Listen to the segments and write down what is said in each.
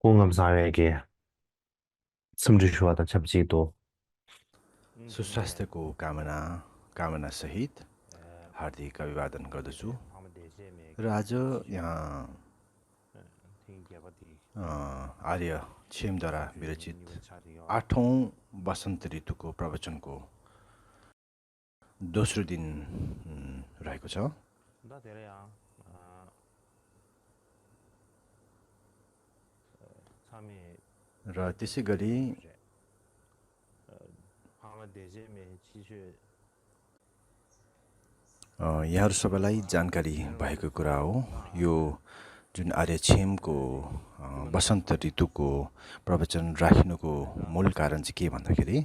공감사회에게 숨주시와다 잡지도 सुस्वास्थ्यको कामना सहित हार्दिक अभिवादन गर्दछु र आज यहाँ आर्य छेमद्वारा विरचित 8औं वसन्त ऋतुको प्रवचनको दोस्रो दिन रहेको छ। र त्यसै गरी यहाँहरू सबैलाई जानकारी भएको कुरा हो, यो जुन आर्य छेमको वसन्त ऋतुको प्रवचन राखिनुको मूल कारण चाहिँ के भन्दाखेरि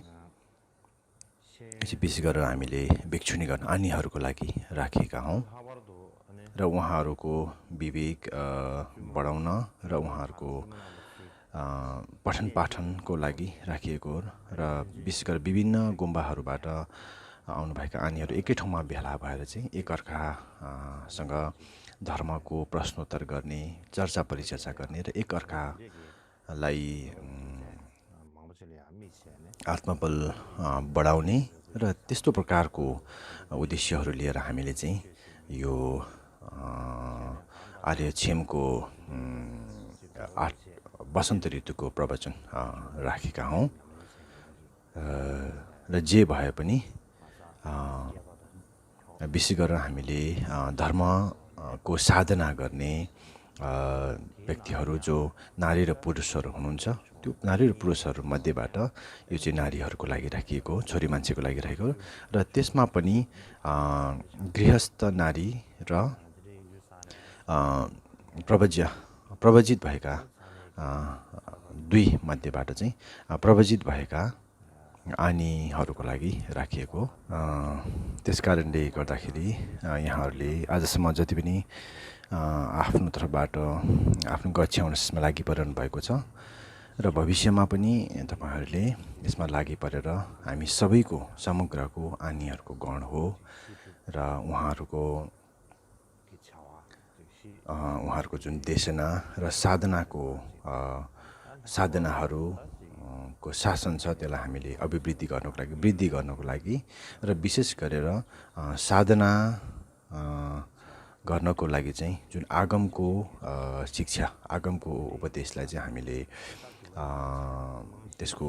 विशेष गरेर हामीले भिक्षुणीगण अन्यहरूको लागि राखेका हौँ र उहाँहरूको विवेक बढाउन र उहाँहरूको पठन पाठनको लागि राखिएको र विशेष गरेर विभिन्न गुम्बाहरूबाट आउनुभएका आनीहरू एकै ठाउँमा भेला भएर चाहिँ एकअर्कासँग धर्मको प्रश्नोत्तर गर्ने, चर्चा परिचर्चा गर्ने र एकअर्कालाई आत्मबल बढाउने र त्यस्तो प्रकारको उद्देश्यहरू लिएर हामीले चाहिँ यो आर्य छेमको वसन्त ऋतुको प्रवचन राखेका हौँ। र जे भए पनि विशेष गरेर हामीले धर्मको साधना गर्ने व्यक्तिहरू जो नारी र पुरुषहरू हुनुहुन्छ, त्यो नारी र पुरुषहरू मध्येबाट यो चाहिँ नारीहरूको लागि राखिएको, छोरी मान्छेको लागि राखेको र त्यसमा पनि गृहस्थ नारी र प्रव्रजित भएका दुई मध्येबाट चाहिँ प्रव्रजित भएका आनीहरूको लागि राखिएको। त्यस कारणले गर्दाखेरि यहाँहरूले आजसम्म जति पनि आफ्नो तर्फबाट आफ्नो गच्छ्याउन यसमा लागि परिरहनु भएको छ र भविष्यमा पनि तपाईँहरूले यसमा लागि परेर हामी सबैको समग्रको आनीहरूको गण हो र उहाँहरूको जुन देशना र साधनाहरूको शासन छ, त्यसलाई हामीले अभिवृद्धि गर्नको लागि, वृद्धि गर्नको लागि र विशेष गरेर साधना गर्नको लागि चाहिँ जुन आगमको शिक्षा, आगमको उपदेशलाई चाहिँ हामीले त्यसको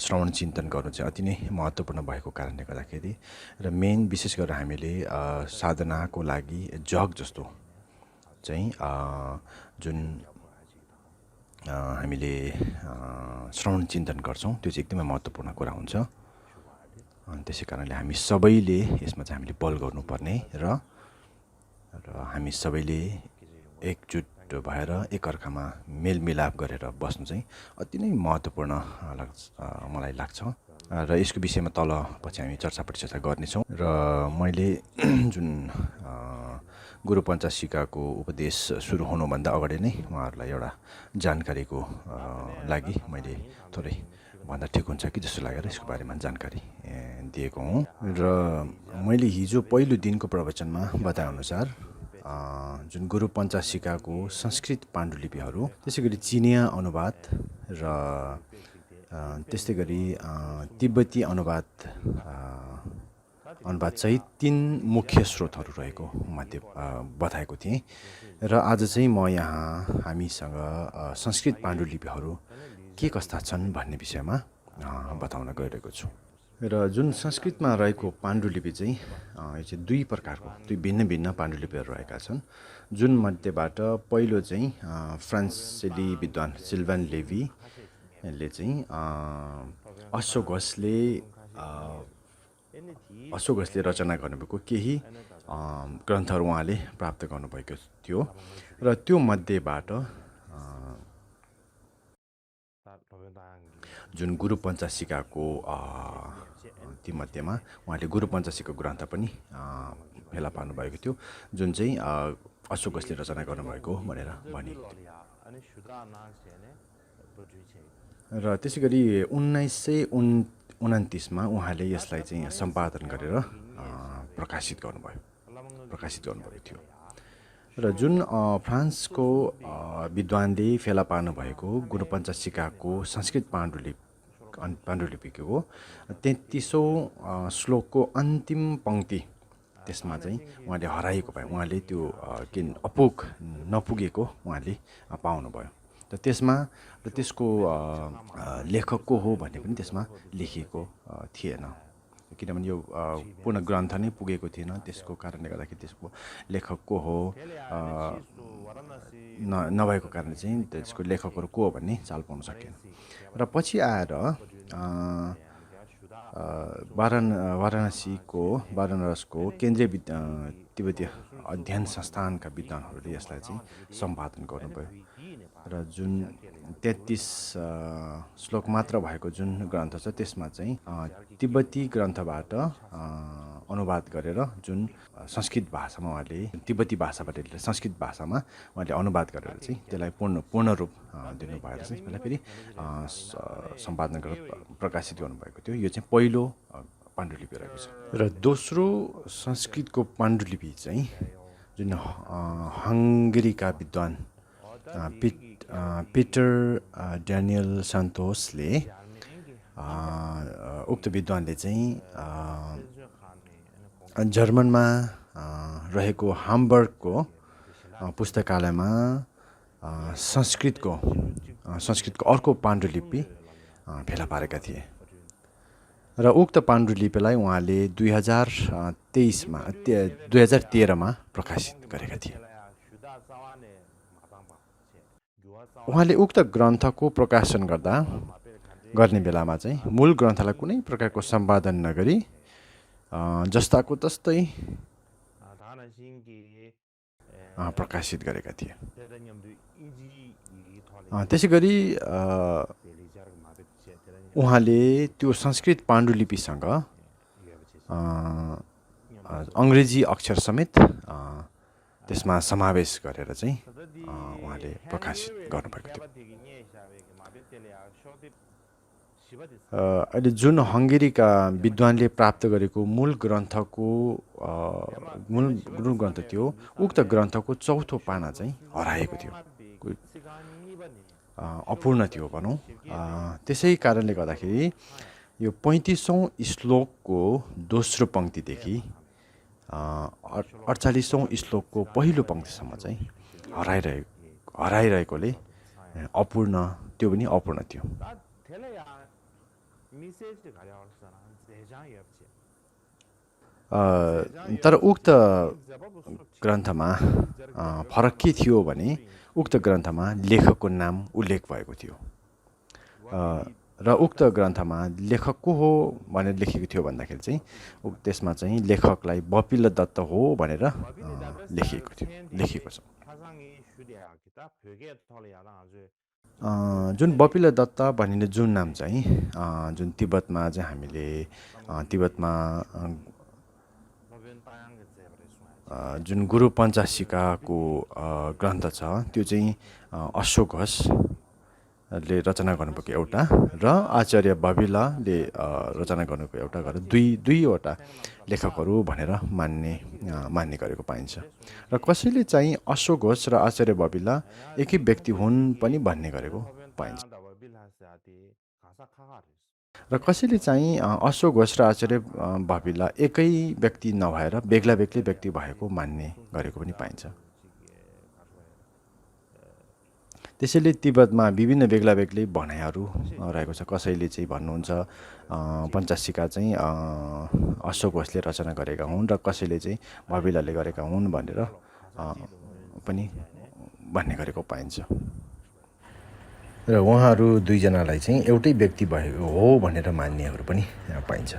श्रवण चिन्तन गर्नु चाहिँ अति नै महत्त्वपूर्ण भएको कारणले गर्दाखेरि र मेन विशेष गरेर हामीले साधनाको लागि जग जस्तो चाहिँ जुन हामीले श्रवण चिन्तन गर्छौँ त्यो चाहिँ एकदमै महत्त्वपूर्ण कुरा हुन्छ। अनि त्यसै कारणले हामी सबैले यसमा चाहिँ हामीले बल गर्नुपर्ने र हामी सबैले एकजुट भएर एकअर्कामा मेलमिलाप गरेर बस्नु चाहिँ अति नै महत्त्वपूर्ण मलाई लाग्छ र यसको विषयमा तल पछि हामी चर्चा परिचर्चा गर्नेछौँ। र मैले जुन गुरु पञ्चासिकाको उपदेश सुरु हुनुभन्दा अगाडि नै उहाँहरूलाई एउटा जानकारीको लागि मैले थोरै भन्दा ठिक हुन्छ कि जस्तो लागेर यसको बारेमा जानकारी दिएको हुँ। र मैले हिजो पहिलो दिनको प्रवचनमा बताएअनुसार जुन गुरु पञ्चासिकाको संस्कृत पाण्डुलिपिहरू, त्यसै गरी चिनिया अनुवाद र त्यस्तै गरी तिब्बती अनुवाद सहित 3 मुख्य स्रोतहरू रहेको मध्ये बताएको थिएँ। र आज चाहिँ म यहाँ हामीसँग संस्कृत पाण्डुलिपिहरू के कस्ता छन् भन्ने विषयमा बताउन गइरहेको छु। र जुन संस्कृतमा रहेको पाण्डुलिपि चाहिँ यो चाहिँ दुई भिन्न भिन्न पाण्डुलिपिहरू रहेका छन्, जुन मध्येबाट पहिलो चाहिँ फ्रान्सेली विद्वान सिल्भन लेवीले चाहिँ अशोघसले रचना गर्नुभएको केही ग्रन्थहरू उहाँले प्राप्त गर्नुभएको थियो र त्यो मध्येबाट जुन गुरु पञ्चासिकाको ती मध्येमा उहाँले गुरु पञ्चासिकाको ग्रन्थ पनि फेला पार्नुभएको थियो, जुन चाहिँ अशोघसले रचना गर्नुभएको भनेर भनिएको थियो। र त्यसै गरी 1929मा उहाँले यसलाई चाहिँ सम्पादन गरेर प्रकाशित गर्नुभएको थियो। र जुन फ्रान्सको विद्वानले फेला पार्नु भएको गुरुपञ्चसिकाको संस्कृत पाण्डुलिपिको 33औं श्लोकको अन्तिम पङ्क्ति त्यसमा चाहिँ उहाँले हराएको भए उहाँले त्यो के नपुगेको उहाँले पाउनुभयो। र त्यसमा र त्यसको लेखक को हो भन्ने पनि त्यसमा लेखिएको थिएन, किनभने यो पूर्ण ग्रन्थ नै पुगेको थिएन। त्यसको कारणले गर्दाखेरि त्यसको लेखक को हो नभएको कारणले चाहिँ त्यसको लेखकहरू को हो भन्ने चाल पाउन सकिएन। र पछि आएर वाराणसको केन्द्रीय तिब्बतीय अध्ययन संस्थानका विद्वानहरूले यसलाई चाहिँ सम्पादन गर्नुभयो। र जुन 33 श्लोक मात्र भएको जुन ग्रन्थ छ त्यसमा चाहिँ तिब्बती ग्रन्थबाट अनुवाद गरेर जुन संस्कृत भाषामा उहाँले तिब्बती भाषाबाट संस्कृत भाषामा उहाँले अनुवाद गरेर चाहिँ त्यसलाई पूर्ण रूप दिनुभएर चाहिँ त्यसलाई फेरि सम्पादन गरेर प्रकाशित गर्नुभएको थियो। यो चाहिँ पहिलो पाण्डुलिपि रहेको छ। र दोस्रो संस्कृतको पाण्डुलिपि चाहिँ जुन हङ्गेरीका विद्वान पिटर ड्यानियल सान्तोसले उक्त विद्वानले चाहिँ जर्मनमा रहेको हाम्बर्गको पुस्तकालयमा संस्कृतको अर्को पाण्डुलिपि फेला पारेका थिए। र उक्त पाण्डुलिपिलाई उहाँले 2013 मा प्रकाशित गरेका थिए। उहाँले उक्त ग्रन्थको प्रकाशन गर्ने बेलामा चाहिँ मूल ग्रन्थलाई कुनै प्रकारको सम्पादन नगरी जस्ताको तस्तै प्रकाशित गरेका थिए। त्यसै गरी उहाँले त्यो संस्कृत पाण्डुलिपिसँग अङ्ग्रेजी अक्षर समेत त्यसमा समावेश गरेर चाहिँ उहाँले प्रकाशित गर्नुभएको थियो। अहिले जुन हङ्गेरीका विद्वानले प्राप्त गरेको मूल ग्रन्थ थियो, उक्त ग्रन्थको चौथो पाना चाहिँ हराएको थियो, अपूर्ण थियो भनौँ। त्यसै कारणले गर्दाखेरि यो 35औं श्लोकको दोस्रो पङ्क्तिदेखि 48औं श्लोकको पहिलो पङ्क्तिसम्म चाहिँ हराइरहेकोले अपूर्ण, त्यो पनि अपूर्ण थियो। तर उक्त ग्रन्थमा फरक के थियो भने उक्त ग्रन्थमा लेखकको नाम उल्लेख भएको थियो। र उक्त ग्रन्थमा लेखक को हो भनेर लेखेको थियो भन्दाखेरि चाहिँ त्यसमा चाहिँ लेखकलाई बपिल दत्त हो भनेर लेखिएको छ। जुन बपिल दत्त भनिने जुन नाम चाहिँ जुन तिब्बतमा चाहिँ हामीले तिब्बतमा जुन गुरु पञ्चासिकाको ग्रन्थ छ त्यो चाहिँ अशोक घोषले रचना गर्नुभएको एउटा र आचार्य बपिलले रचना गर्नुभएको एउटा गरेर दुईवटा लेखकहरू भनेर मान्ने गरेको पाइन्छ। र कसैले चाहिँ अशोक घोष र आचार्य बपिल एकै व्यक्ति हुन् पनि भन्ने गरेको पाइन्छ। र कसैले चाहिँ अशोक घोष र आचार्य बपिल एकै व्यक्ति नभएर बेग्ला व्यक्ति भएको मान्ने गरेको पनि पाइन्छ। त्यसैले तिब्बतमा विभिन्न बेग्ला भनाइहरू रहेको छ। कसैले चाहिँ भन्नुहुन्छ पञ्चासिका चाहिँ अशोक घोषले रचना गरेका हुन् र कसैले चाहिँ बपिलले गरेका हुन् भनेर पनि भन्ने गरेको पाइन्छ। र उहाँहरू दुईजनालाई चाहिँ एउटै व्यक्ति भएको हो भनेर मान्नेहरू पनि पाइन्छ।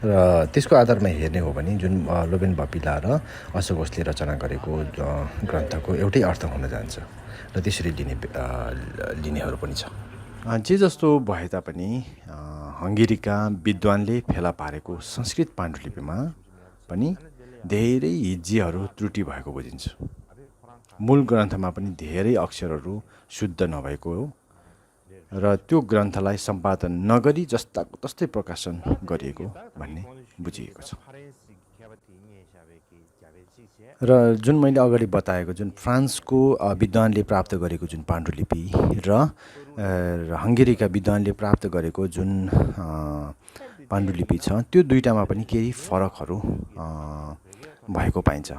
र त्यसको आधारमा हेर्ने हो भने जुन लोबेन बपिला र अशोक घोषले रचना गरेको ग्रन्थको एउटै अर्थ हुन जान्छ र त्यसरी लिनेहरू पनि छ। जे जस्तो भए तापनि हङ्गेरीका विद्वानले फेला पारेको संस्कृत पाण्डुलिपिमा पनि धेरै हिज्जेहरू त्रुटि भएको बुझिन्छ। मूल ग्रन्थमा पनि धेरै अक्षरहरू शुद्ध नभएको हो र त्यो ग्रन्थलाई सम्पादन नगरी जस्ताको तस्तै प्रकाशन गरिएको भन्ने बुझिएको छ। र जुन मैले अगाडि बताएको जुन फ्रान्सको विद्वानले प्राप्त गरेको जुन पाण्डुलिपि र हङ्गेरीका विद्वानले प्राप्त गरेको जुन पाण्डुलिपि छ त्यो दुईटामा पनि केही फरकहरू भएको पाइन्छ।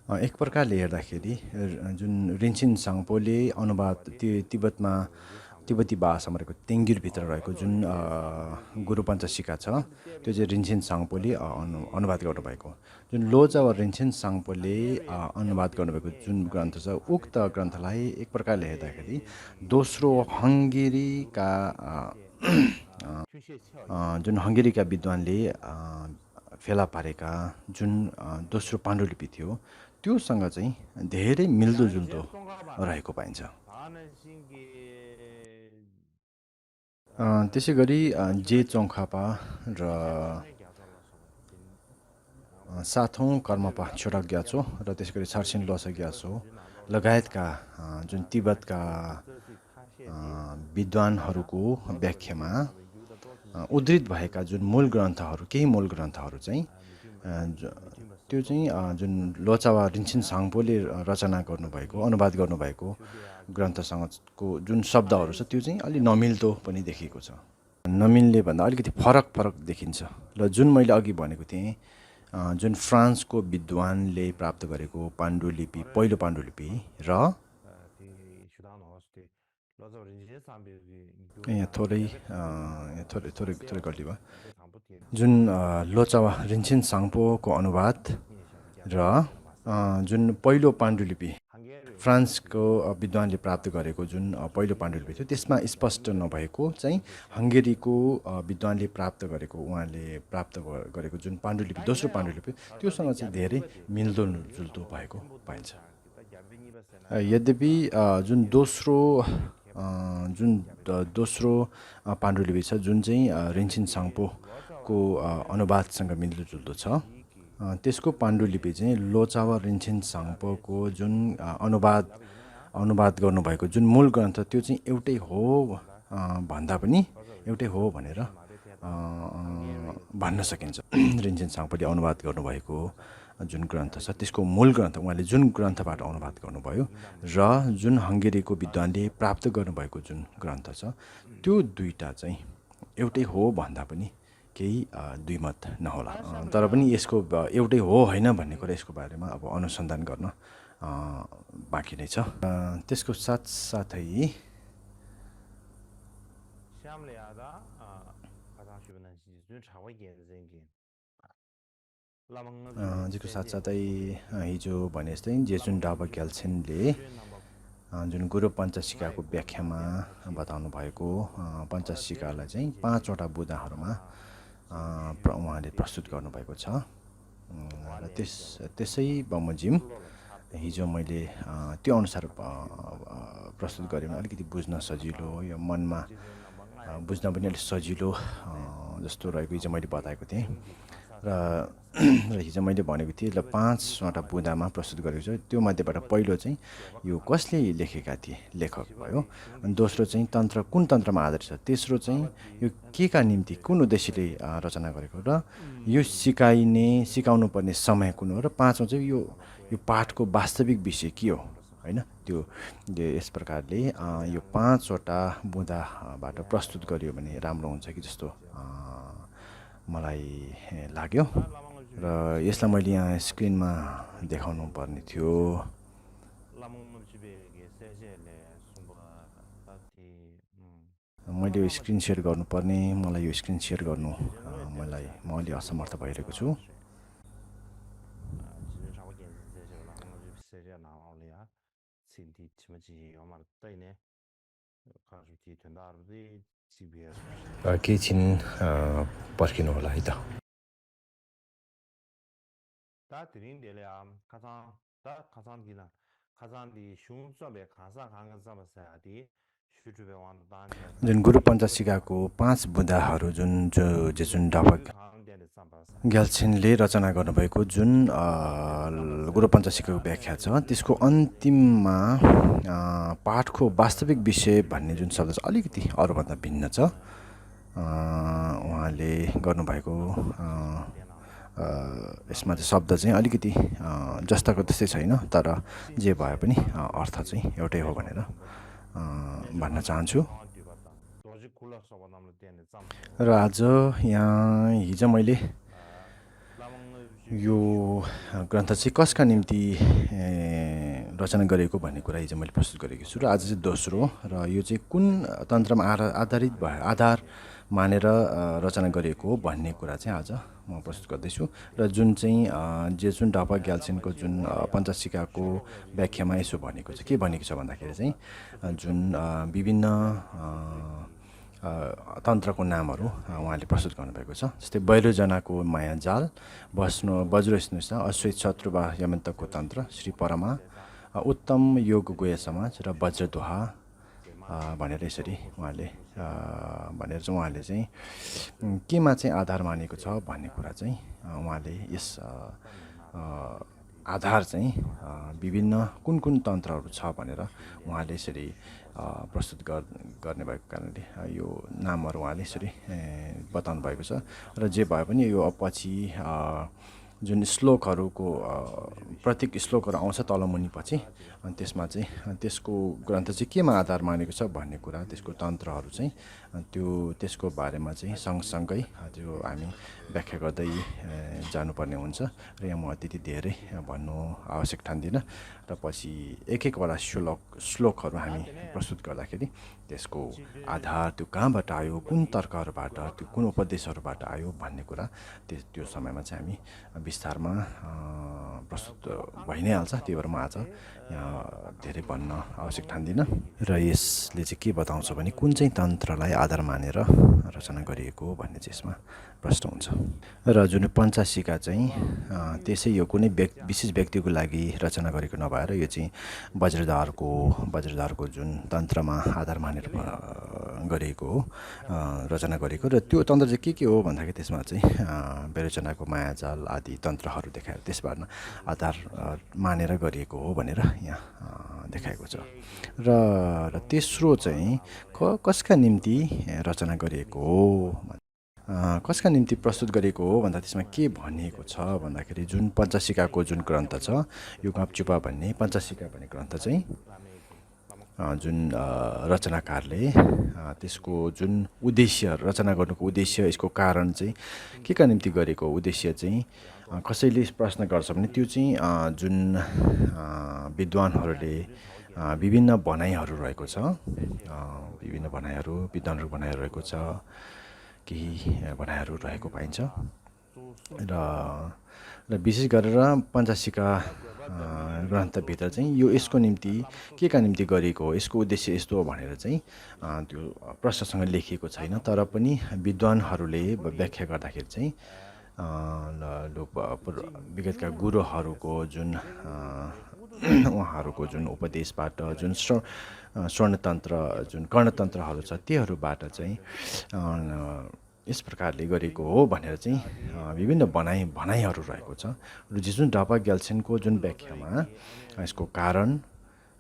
एक प्रकारले हेर्दाखेरि जुन रिन्चिन साङपोले अनुवाद तिब्बती भाषामा रहेको तेङ्गिरभित्र रहेको जुन गुरु पञ्चसिका छ त्यो चाहिँ रिन्चिन साङपोले अनुवाद गर्नुभएको। जुन लोजा वा रिन्चिन साङपोले अनुवाद गर्नुभएको जुन ग्रन्थ छ उक्त ग्रन्थलाई एक प्रकारले हेर्दाखेरि दोस्रो हङ्गेरीका जुन हङ्गेरीका विद्वानले फेला पारेका जुन दोस्रो पाण्डुलिपि थियो त्योसँग चाहिँ धेरै मिल्दोजुल्दो रहेको पाइन्छ। त्यसै गरी जे चोङखापा र साथौँ कर्मपा छोडक ग्याचो र त्यसै गरी छर्सिन लोसा ग्याचो लगायतका जुन तिब्बतका विद्वानहरूको व्याख्यामा उद्धृत भएका जुन केही मूल ग्रन्थहरू चाहिँ त्यो चाहिँ जुन लोचा वा रिन्चिन साङपोले रचना गर्नुभएको अनुवाद गर्नुभएको ग्रन्थसँगको जुन शब्दहरू छ त्यो चाहिँ अलि नमिल्दो पनि देखिएको छ। नमिल्ने भन्दा अलिकति फरक देखिन्छ। र जुन मैले अघि भनेको थिएँ जुन फ्रान्सको विद्वानले प्राप्त गरेको पाण्डुलिपि पहिलो पाण्डुलिपि र यहाँ थोरै गल्ती भयो। जुन लोचा वा रिन्चिन साङपोको अनुवाद र जुन पहिलो पाण्डुलिपि फ्रान्सको विद्वानले प्राप्त गरेको जुन पहिलो पाण्डुलिपि थियो त्यसमा स्पष्ट नभएको चाहिँ हङ्गेरीको विद्वानले प्राप्त गरेको जुन पाण्डुलिपि दोस्रो पाण्डुलिपि त्योसँग चाहिँ धेरै मिल्दोजुल्दो भएको पाइन्छ। यद्यपि जुन दोस्रो पाण्डुलिपि छ जुन चाहिँ रिन्चिन साङपोको अनुवादसँग मिल्दोजुल्दो छ त्यसको पाण्डुलिपि चाहिँ लोचा वा रिन्चिन साङपोको जुन अनुवाद गर्नुभएको जुन मूल ग्रन्थ त्यो चाहिँ एउटै हो भन्दा पनि एउटै हो भनेर भन्न सकिन्छ। रिन्चिन साङपोले अनुवाद गर्नुभएको जुन ग्रन्थ छ त्यसको मूल ग्रन्थ उहाँले जुन ग्रन्थबाट अनुवाद गर्नुभयो र जुन हङ्गेरीको विद्वानले प्राप्त गर्नुभएको जुन ग्रन्थ छ त्यो दुईटा चाहिँ एउटै हो भन्दा पनि केही दुईमत नहोला। तर पनि यसको एउटै हो होइन भन्ने कुरा यसको बारेमा अब अनुसन्धान गर्न बाँकी नै छ। त्यसको साथसाथै हिजो भने जस्तै जेजुन डाबा ग्याल्छेनले जुन गुरु पञ्चसिकाको व्याख्यामा बताउनु भएको पञ्चसिकालाई चाहिँ 5वटा बुँदाहरूमा उहाँले प्रस्तुत गर्नुभएको छ। र त्यसै बमोजिम हिजो मैले त्यो अनुसार प्रस्तुत गरेँ भने अलिकति बुझ्न सजिलो या मनमा बुझ्न पनि अलिक सजिलो जस्तो रहेको हिजो मैले बताएको थिएँ। र हिजो मैले भनेको थिएँ ल 5वटा बुँदामा प्रस्तुत गरेको छु। त्यो मध्येबाट पहिलो चाहिँ यो कसले लेखेका थिए लेखक भयो, अनि दोस्रो चाहिँ कुन तन्त्रमा आधारित छ, तेस्रो चाहिँ यो के का निम्ति कुन उद्देश्यले रचना गरेको र यो सिकाउनु पर्ने समय कुन हो, र पाँचौँ चाहिँ यो पाठको वास्तविक विषय के हो होइन। त्यो यस प्रकारले यो 5वटा बुँदाबाट प्रस्तुत गरियो भने राम्रो हुन्छ कि जस्तो मलाई लाग्यो। र यसलाई मैले यहाँ स्क्रिनमा देखाउनु पर्ने थियो। मैले यो स्क्रिन सेयर गर्नुपर्ने, मलाई यो स्क्रिन सेयर गर्नु म अलि असमर्थ भइरहेको छु। केही छिन पर्खिनु होला है त। जुन गुरु पञ्चसिकाको 5 बुँदाहरू जुन डाबा ग्याल्छेनले रचना गर्नुभएको जुन गुरु पञ्चसिकाको व्याख्या छ त्यसको अन्तिममा पाठको वास्तविक विषय भन्ने जुन शब्द छ अलिकति अरूभन्दा भिन्न छ। उहाँले गर्नुभएको यसमा चाहिँ शब्द चाहिँ अलिकति जस्ताको त्यस्तै छैन, तर जे भए पनि अर्थ चाहिँ एउटै हो भनेर भन्न चाहन्छु। र आज हिजो मैले यो ग्रन्थ चाहिँ कसका निम्ति रचना गरेको भन्ने कुरा हिजो मैले प्रस्तुत गरेको छु, र आज चाहिँ दोस्रो, र यो चाहिँ कुन तन्त्रमा आधारित भयो, आधार मानेर रचना गरिएको हो भन्ने कुरा चाहिँ आज म प्रस्तुत गर्दैछु। र जुन चाहिँ जुन ढापा ग्याल्सेनको जुन पञ्चसिकाको व्याख्यामा यसो भनेको छ, के भनेको छ भन्दाखेरि चाहिँ जुन विभिन्न तन्त्रको नामहरू उहाँले प्रस्तुत गर्नुभएको छ। जस्तै वैरोजनाको मायाजाल, वज्र स्नुषा, अश्वेत शत्रुवा यमन्तको तन्त्र, श्री परमा, उत्तम योग गुह्य समाज र वज्रदोहा भनेर यसरी उहाँले चाहिँ केमा चाहिँ आधार मानेको छ भन्ने कुरा चाहिँ उहाँले यस आधार चाहिँ विभिन्न कुन कुन तन्त्रहरू छ भनेर उहाँले यसरी प्रस्तुत गर्ने भएको कारणले यो नामहरू उहाँले यसरी बताउनु भएको छ। र जे भए पनि यो पछि जुन श्लोकहरूको प्रत्येक श्लोकहरू आउँछ तलमुनि पछि, अनि त्यसमा चाहिँ त्यसको ग्रन्थ चाहिँ केमा आधार मानेको छ भन्ने कुरा, त्यसको तन्त्रहरू चाहिँ त्यसको बारेमा चाहिँ सँगसँगै त्यो हामी व्याख्या गर्दै जानुपर्ने हुन्छ। र यहाँ म त्यति धेरै भन्नु आवश्यक ठान्दिनँ। र पछि एक एकवटा श्लोकहरू हामी प्रस्तुत गर्दाखेरि त्यसको आधार त्यो कहाँबाट आयो, कुन तर्कहरूबाट, त्यो कुन उपदेशहरूबाट आयो भन्ने कुरा त्यो समयमा चाहिँ हामी विस्तारमा प्रस्तुत भइ नै हाल्छ। त्यही भएर म आज यहाँ धेरै भन्न आवश्यक ठान्दिनँ। र यसले चाहिँ के बताउँछ भने कुन चाहिँ तन्त्रलाई आधार मानेर रचना गरिएको हो भन्ने चाहिँ यसमा प्रश्न हुन्छ। र जुन पञ्चासिका चाहिँ त्यसै यो कुनै विशेष व्यक्तिको लागि रचना गरेको नभएर यो चाहिँ वज्रधारको जुन तन्त्रमा आधार मानेर गरिएको हो, रचना गरेको। र त्यो तन्त्र चाहिँ के हो भन्दाखेरि त्यसमा चाहिँ वैरोचनाको मायाजाल आदि तन्त्रहरू देखाएर त्यसबाट आधार मानेर गरिएको हो भनेर यहाँ देखाएको छ। र तेस्रो चाहिँ कसका निम्ति रचना गरिएको हो, कसका निम्ति प्रस्तुत गरिएको हो भन्दा त्यसमा के भनिएको छ भन्दाखेरि जुन पञ्चसिकाको जुन ग्रन्थ छ, यो गाप्चुपा भन्ने पञ्चसिका भन्ने ग्रन्थ चाहिँ जुन रचनाकारले त्यसको जुन उद्देश्य, रचना गर्नुको उद्देश्य, यसको कारण चाहिँ के का निम्ति गरेको उद्देश्य चाहिँ कसैले प्रश्न गर्छ भने त्यो चाहिँ जुन विद्वानहरूले विभिन्न भनाइहरू रहेको छ, विभिन्न भनाइहरू विद्वानहरूको भनाइहरू रहेको छ, केही भनाइहरू रहेको पाइन्छ। र विशेष गरेर पञ्चसिका ग्रन्थभित्र चाहिँ यसको निम्ति के का निम्ति गरिएको हो, यसको उद्देश्य यस्तो हो भनेर चाहिँ त्यो प्रश्नसँग लेखिएको छैन। तर पनि विद्वानहरूले व्याख्या गर्दाखेरि चाहिँ विगतका गुरुहरूको जुन उहाँहरूको जुन उपदेशबाट जुन स्वर्णतन्त्र जुन कर्णतन्त्रहरू छ त्योहरूबाट चाहिँ यस प्रकारले गरेको हो भनेर चाहिँ विभिन्न भनाइहरू रहेको छ। र जुन ढापा ग्याल्सेनको जुन व्याख्यामा यसको कारण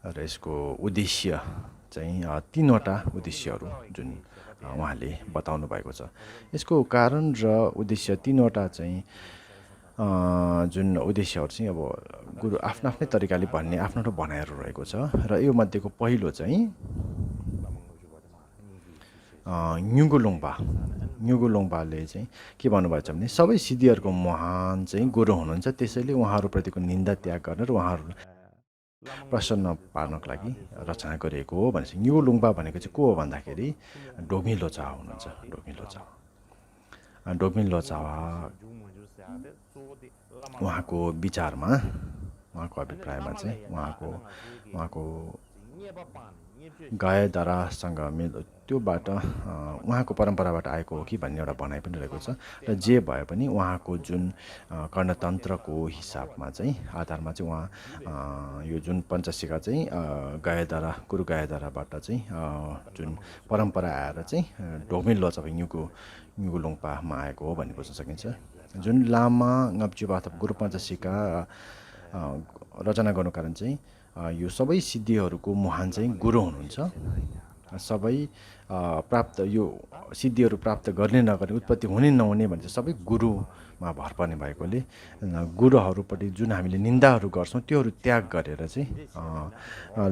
र यसको उद्देश्य चाहिँ तीनवटा उद्देश्यहरू जुन उहाँले बताउनु भएको छ। यसको कारण र उद्देश्य तीनवटा चाहिँ जुन उद्देश्यहरू चाहिँ अब गुरु आफ्नै तरिकाले भन्ने आफ्नो भनाइहरू रहेको छ। र यो मध्येको पहिलो चाहिँ न्युगो लोङपाले चाहिँ के भन्नुभएको छ भने सबै सिद्धिहरूको महान चाहिँ गुरु हुनुहुन्छ, त्यसैले उहाँहरूप्रतिको निन्दा त्याग गर्न र उहाँहरूलाई प्रसन्न पार्नको लागि रचना गरिएको हो भनेपछि न्युगो लोङपा भनेको चाहिँ को हो भन्दाखेरि डोग्मी लोचावा हुनुहुन्छ। डोग्मी लोचावा उहाँको विचारमा, उहाँको अभिप्रायमा चाहिँ उहाँको गायधारासँग त्योबाट उहाँको परम्पराबाट आएको हो कि भन्ने एउटा भनाइ पनि रहेको छ। र जे भए पनि उहाँको जुन कर्णतन्त्रको हिसाबमा चाहिँ आधारमा चाहिँ उहाँ यो जुन पञ्चसिका चाहिँ गुरु गायधाराबाट चाहिँ जुन परम्परा आएर चाहिँ ढोग्मी लोचावा न्युगो लोङपामा आएको हो भन्ने बुझ्न सकिन्छ। जुन लामा ngapchupa अथवा गुरु पञ्चसिका रचना गर्नु कारण चाहिँ यो सबै सिद्धिहरूको मुहान चाहिँ गुरु हुनुहुन्छ। सबै प्राप्त यो सिद्धिहरू प्राप्त गर्ने नगर्ने उत्पत्ति हुने नहुने भने चाहिँ सबै गुरुमा भर पर्ने भएकोले गुरुहरूपट्टि जुन हामीले निन्दाहरू गर्छौँ त्योहरू त्याग गरेर चाहिँ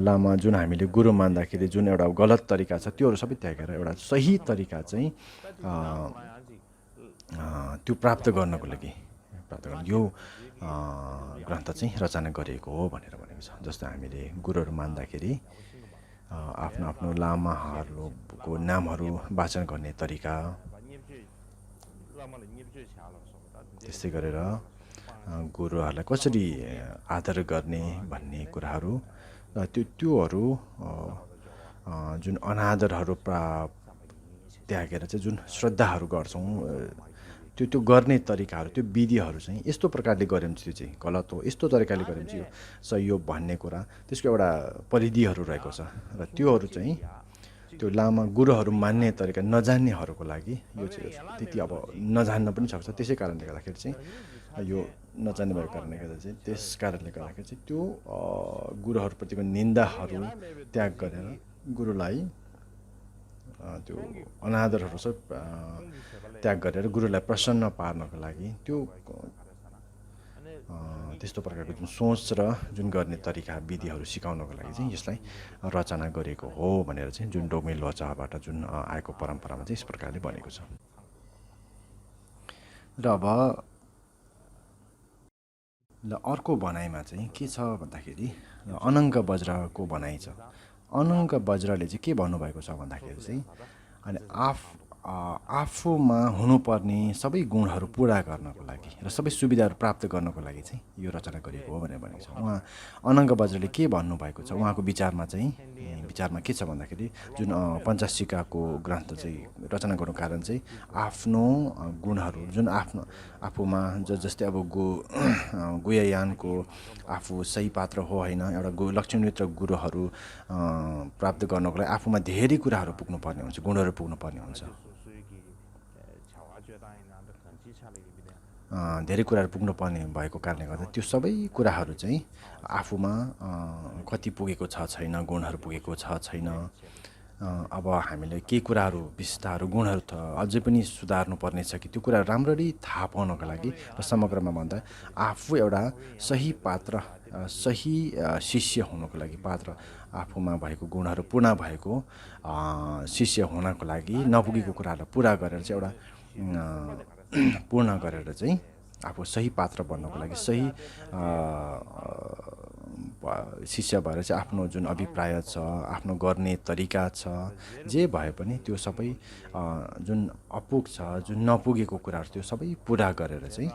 लामा जुन हामीले गुरु मान्दाखेरि जुन एउटा गलत तरिका छ त्योहरू सबै त्यागेर एउटा सही तरिका चाहिँ त्यो प्राप्त गर्नको लागि यो ग्रन्थ चाहिँ रचना गरिएको हो भनेर भनेको छ। जस्तो हामीले गुरुहरू मान्दाखेरि आफ्नो आफ्नो लामाहरूको नामहरू वाचन गर्ने तरिका, त्यस्तै गरेर गुरुहरूलाई कसरी आदर गर्ने भन्ने कुराहरू त्योहरू जुन अनादरहरू त्यागेर चाहिँ जुन श्रद्धाहरू गर्छौँ त्यो गर्ने तरिकाहरू त्यो विधिहरू चाहिँ यस्तो प्रकारले गऱ्यो भने चाहिँ त्यो चाहिँ गलत हो, यस्तो तरिकाले गऱ्यो भने चाहिँ यो सही हो भन्ने कुरा त्यसको एउटा परिधिहरू रहेको छ र त्योहरू चाहिँ त्यो लामा गुरुहरू मान्ने तरिका नजान्नेहरूको लागि यो चाहिँ त्यति अब नजान्न पनि सक्छ। त्यसै कारणले गर्दाखेरि चाहिँ यो नजान्ने भएको कारणले गर्दा चाहिँ त्यस कारणले गर्दाखेरि चाहिँ त्यो गुरुहरूप्रतिको निन्दाहरू त्याग गरेर गुरुलाई त्यो अनादरहरू सब त्याग गरेर गुरुलाई प्रसन्न पार्नको लागि त्यो त्यस्तो प्रकारको जुन सोच र जुन गर्ने तरिका विधिहरू सिकाउनको लागि चाहिँ यसलाई रचना गरेको हो भनेर चाहिँ जुन डोग्मे लोचाबाट जुन आएको परम्परामा चाहिँ यस प्रकारले बनेको छ। र अब अर्को भनाइमा चाहिँ के छ भन्दाखेरि अनङ्ग वज्रको भनाइ छ। अनङ्ग वज्रले चाहिँ के भन्नुभएको छ भन्दाखेरि चाहिँ अनि आफूमा हुनुपर्ने सबै गुणहरू पुरा गर्नको लागि र सबै सुविधाहरू प्राप्त गर्नको लागि चाहिँ यो रचना गरिएको हो भनेर भनेको छ। उहाँ अनङ्ग वज्रले के भन्नुभएको छ उहाँको विचारमा के छ भन्दाखेरि जुन पञ्चसिकाको ग्रन्थ चाहिँ रचना गर्नु कारण चाहिँ आफ्नो गुणहरू जुन आफूमा जस्तै अब गुह्ययानको आफू सही पात्र हो होइन, एउटा लक्ष्मीमित्र गुरुहरू प्राप्त गर्नको लागि आफूमा धेरै कुराहरू पुग्नुपर्ने हुन्छ, गुणहरू पुग्नुपर्ने हुन्छ, धेरै कुराहरू पुग्नुपर्ने भएको कारणले गर्दा त्यो सबै कुराहरू चाहिँ आफूमा कति पुगेको छ छैन, गुणहरू पुगेको छ छैन। अब हामीले केही कुराहरू विशेषताहरू गुणहरू अझै पनि सुधार्नु पर्ने छ कि त्यो कुराहरू राम्ररी थाहा पाउनको लागि र समग्रमा भन्दा आफू एउटा सही पात्र सही शिष्य हुनको लागि पात्र आफूमा भएको गुणहरू पूर्ण भएको शिष्य हुनको लागि नपुगेको कुराहरूलाई पुरा गरेर चाहिँ एउटा पूर्ण गरेर चाहिँ आफू सही पात्र बन्नको लागि सही शिष्य भएर चाहिँ आफ्नो जुन अभिप्राय छ, आफ्नो गर्ने तरिका छ, जे भए पनि त्यो सबै जुन अपुग छ, जुन नपुगेको कुराहरू त्यो सबै पुरा गरेर चाहिँ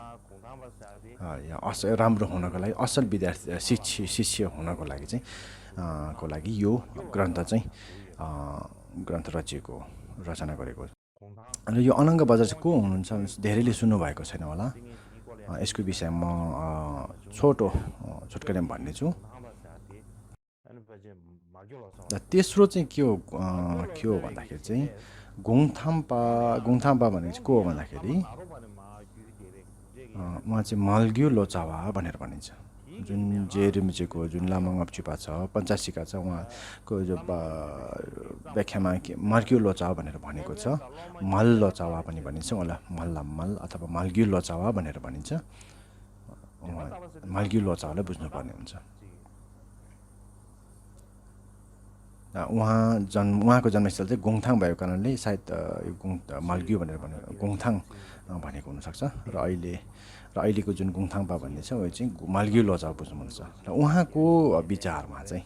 राम्रो हुनको लागि असल विद्यार्थी शिष्य हुनको लागि चाहिँ को लागि यो ग्रन्थ चाहिँ ग्रन्थ रचिएको रचना गरेको। र यो अनङ्ग वज्र चाहिँ को हुनुहुन्छ धेरैले सुन्नुभएको छैन होला। यसको विषयमा म छोटकरीमा भन्नेछु। र तेस्रो चाहिँ के हो भन्दाखेरि चाहिँ गुङथाम्पा भनेको चाहिँ को हो भन्दाखेरि उहाँ चाहिँ मल्ग्यु लोचावा भनेर भनिन्छ। जुन जेरिम्चेको जुन लामाङ अप्चुपा छ, पञ्चासिका छ, उहाँको जो व्याख्यामा मल्ग्यु लोचावा भनेर भनेको छ। मल लोचावा पनि भनिन्छ, उहाँलाई मल्लामल अथवा मल्ग्यु लोचावा भनेर भनिन्छ। मल्ग्यु लोचावालाई बुझ्नुपर्ने हुन्छ। उहाँको जन्मस्थल चाहिँ गोङथाङ भएको कारणले सायद यो मल्ग्यु भनेर गोङथाङ भनेको हुनसक्छ। र अहिलेको जुन गुङथाङपा भन्ने छ यो चाहिँ मल्ग्यु लोचावा बुझ्नुपर्छ। र उहाँको विचारमा चाहिँ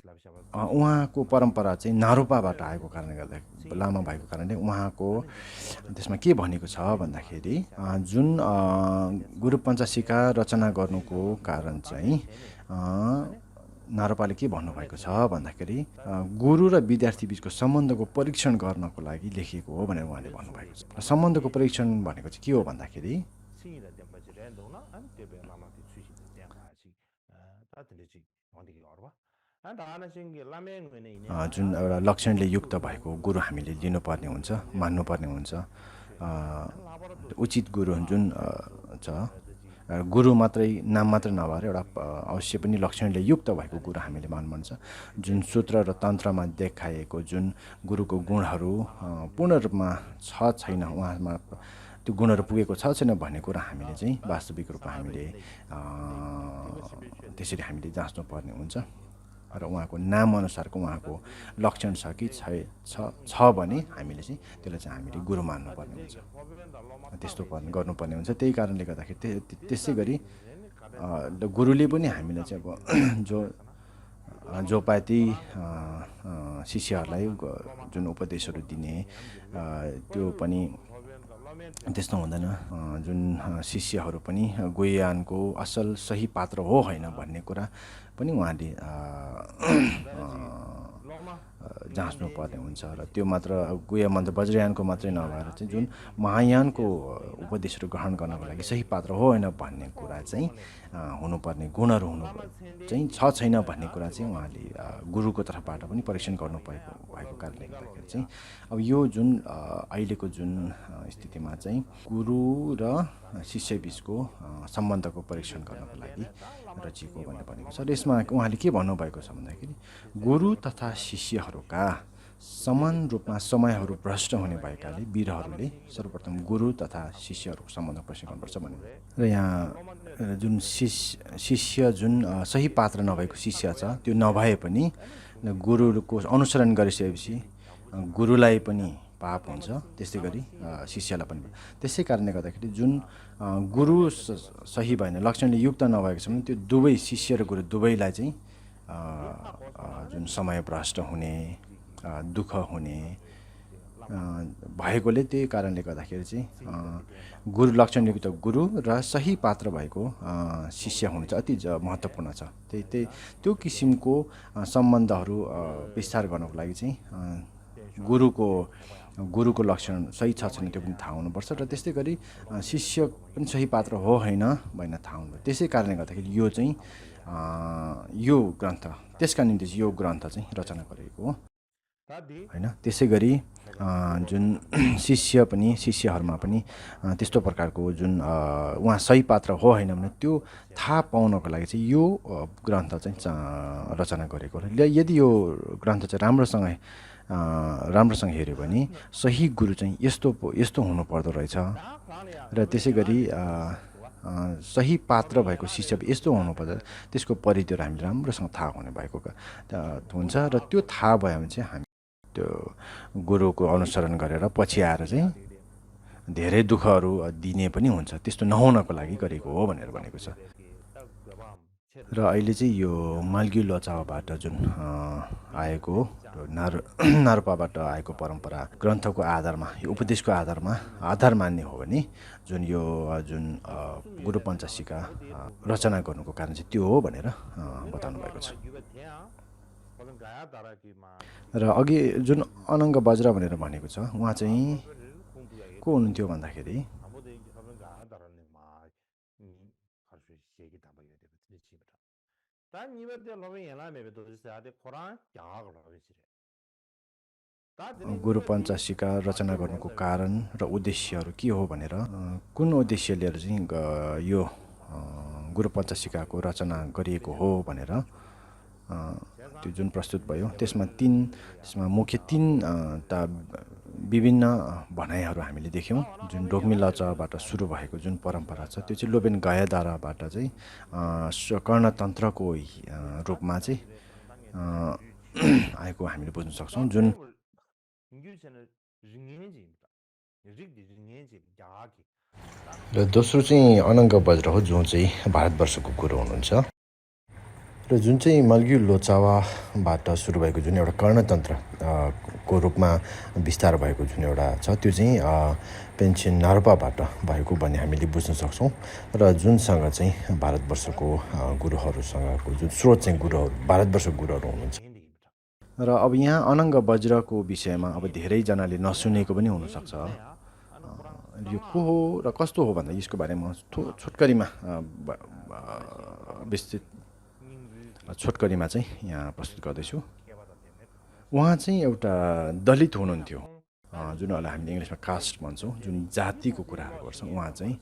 उहाँको परम्परा चाहिँ नारूपाबाट आएको कारणले गर्दा लामा भएको कारणले उहाँको त्यसमा के भनेको छ भन्दाखेरि जुन गुरु पञ्चसिका रचना गर्नुको कारण चाहिँ नारूपाले के भन्नुभएको छ भन्दाखेरि गुरु र विद्यार्थी बिचको सम्बन्धको परीक्षण गर्नको लागि लेखिएको हो भनेर उहाँले भन्नुभएको छ। र सम्बन्धको परीक्षण भनेको चाहिँ के हो भन्दाखेरि जुन एउटा लक्षणले युक्त भएको गुरु हामीले लिनुपर्ने हुन्छ, मान्नुपर्ने हुन्छ। उचित गुरु जुन छ गुरु मात्रै नाम मात्रै नभएर एउटा अवश्य पनि लक्षणले युक्त भएको गुरु हामीले मान्नुपर्छ। जुन सूत्र र तन्त्रमा देखाएको जुन गुरुको गुणहरू पूर्ण रूपमा छ छैन, उहाँमा त्यो गुणहरू पुगेको छ छैन भन्ने कुरा हामीले चाहिँ वास्तविक रूपमा हामीले त्यसरी हामीले जाँच्नुपर्ने हुन्छ। र उहाँको नाम अनुसारको उहाँको लक्षण छ कि छ भने हामीले चाहिँ त्यसलाई चाहिँ हामीले गुरु मान्नुपर्ने हुन्छ, त्यस्तो गर्नुपर्ने हुन्छ। त्यही कारणले गर्दाखेरि त्यसै गरी गुरुले पनि हामीलाई चाहिँ अब जो पाति शिष्यहरूलाई जुन उपदेशहरू दिने त्यो पनि त्यस्तो हुँदैन। जुन शिष्यहरू पनि गुह्यज्ञानको असल सही पात्र हो होइन भन्ने कुरा पनि उहाँले जाँच्नु पर्ने हुन्छ। र त्यो मात्र गुह्य मन्त्र वज्रयानको मात्रै नभएर चाहिँ जुन महायानको उपदेशहरू ग्रहण गर्नको लागि सही पात्र हो होइन भन्ने कुरा चाहिँ हुनुपर्ने गुणहरू हुनु चाहिँ छ छैन भन्ने कुरा चाहिँ उहाँले गुरुको तर्फबाट पनि परीक्षण गर्नु भएको कारणले गर्दाखेरि चाहिँ अब यो जुन अहिलेको जुन स्थितिमा चाहिँ गुरु र शिष्य बिचको सम्बन्धको परीक्षण गर्नको लागि रचिएको भनेर भनेको छ। र यसमा उहाँले के भन्नुभएको छ भन्दाखेरि गुरु तथा शिष्यहरूका समान रूपमा समयहरू भ्रष्ट हुने भएकाले वीरहरूले सर्वप्रथम गुरु तथा शिष्यहरूको सम्बन्ध परीक्षण गर्नुपर्छ भन्ने। र यहाँ जुन शिष्य जुन सही पात्र नभएको शिष्य छ त्यो नभए पनि गुरुको अनुसरण गरिसकेपछि गुरुलाई पनि पाप हुन्छ, त्यस्तै गरी शिष्यलाई पनि। त्यसै कारणले गर्दाखेरि जुन गुरु सही भएन, लक्षणले युक्त नभएको छ भने त्यो दुवै शिष्य र गुरु दुवैलाई चाहिँ जुन समय भ्रष्ट हुने, दुःख हुने भएकोले त्यही कारणले गर्दाखेरि चाहिँ गुरु लक्षणयुक्त गुरु र सही पात्र भएको शिष्य हुनु चाहिँ अति महत्त्वपूर्ण छ। त्यो किसिमको सम्बन्धहरू विस्तार गर्नको लागि चाहिँ गुरुको लक्षण सही छ छैन त्यो पनि थाहा हुनुपर्छ। र त्यस्तै गरी शिष्य पनि सही पात्र हो होइन भनेर थाहा हुनु। त्यसै कारणले गर्दाखेरि यो चाहिँ यो ग्रन्थ त्यसका निम्ति चाहिँ यो ग्रन्थ चाहिँ रचना गरेको हो होइन। त्यसै गरी जुन शिष्यहरूमा पनि त्यस्तो प्रकारको जुन उहाँ सही पात्र हो होइन भने त्यो थाहा पाउनको लागि चाहिँ यो ग्रन्थ चाहिँ रचना गरेको हो। यदि यो ग्रन्थ चाहिँ राम्रोसँग हेऱ्यो भने सही गुरु चाहिँ यस्तो हुनुपर्दो रहेछ र त्यसै गरी सही पात्र भएको शिष्य यस्तो हुनुपर्छ, त्यसको परिधिहरू हामीले राम्रोसँग थाहा हुने भएको हुन्छ। र त्यो थाहा भयो भने चाहिँ हामी त्यो गुरुको अनुसरण गरेर पछि आएर चाहिँ धेरै दुःखहरू दिने पनि हुन्छ, त्यस्तो नहुनको लागि गरेको हो भनेर भनेको छ। र अहिले चाहिँ यो माल्गी लोचावाबाट जुन आएको नारूपाबाट आएको परम्परा ग्रन्थको आधारमा, यो उपदेशको आधार मान्ने हो भने जुन गुरु पञ्चाशीका रचना गर्नुको कारण चाहिँ त्यो हो भनेर बताउनु भएको छ। र अघि जुन अनङ्ग वज्र भनेर भनेको छ उहाँ चाहिँ को हुनुहुन्थ्यो भन्दाखेरि गुरु पञ्चाशीका रचना गर्नुको कारण र उद्देश्यहरू के हो भनेर कुन उद्देश्य लिएर चाहिँ यो गुरु पञ्चाशीकाको रचना गरिएको हो भनेर त्यो जुन प्रस्तुत भयो त्यसमा मुख्य तीनटा विभिन्न भनाइहरू हामीले देख्यौँ। जुन डोग्मी लचबाट सुरु भएको जुन परम्परा छ त्यो चाहिँ लोबेन गयाधाराबाट चाहिँ कर्णतन्त्रको रूपमा चाहिँ आएको हामीले बुझ्न सक्छौँ। जुन र दोस्रो चाहिँ अनङ्ग वज्र हो जो चाहिँ भारतवर्षको गुरु हुनुहुन्छ। र जुन चाहिँ माल्गी लोचावाबाट सुरु भएको जुन एउटा कर्णतन्त्र को रूपमा विस्तार भएको जुन एउटा छ त्यो चाहिँ पेन्सिन नारूपाबाट भएको भन्ने हामीले बुझ्न सक्छौँ। र जुनसँग चाहिँ भारतवर्षको गुरुहरूसँगको जुन स्रोत चाहिँ भारतवर्षको गुरुहरू हुनुहुन्छ। र अब यहाँ अनङ्ग वज्रको विषयमा अब धेरैजनाले नसुनेको पनि हुनसक्छ। यो को हो र कस्तो हो भन्दा यसको बारेमा छोटकरीमा चाहिँ यहाँ प्रस्तुत गर्दैछु। उहाँ चाहिँ एउटा दलित हुनुहुन्थ्यो, जुन हामीले इङ्ग्लिसमा कास्ट भन्छौँ, जुन जातिको कुराहरू गर्छौँ। उहाँ चाहिँ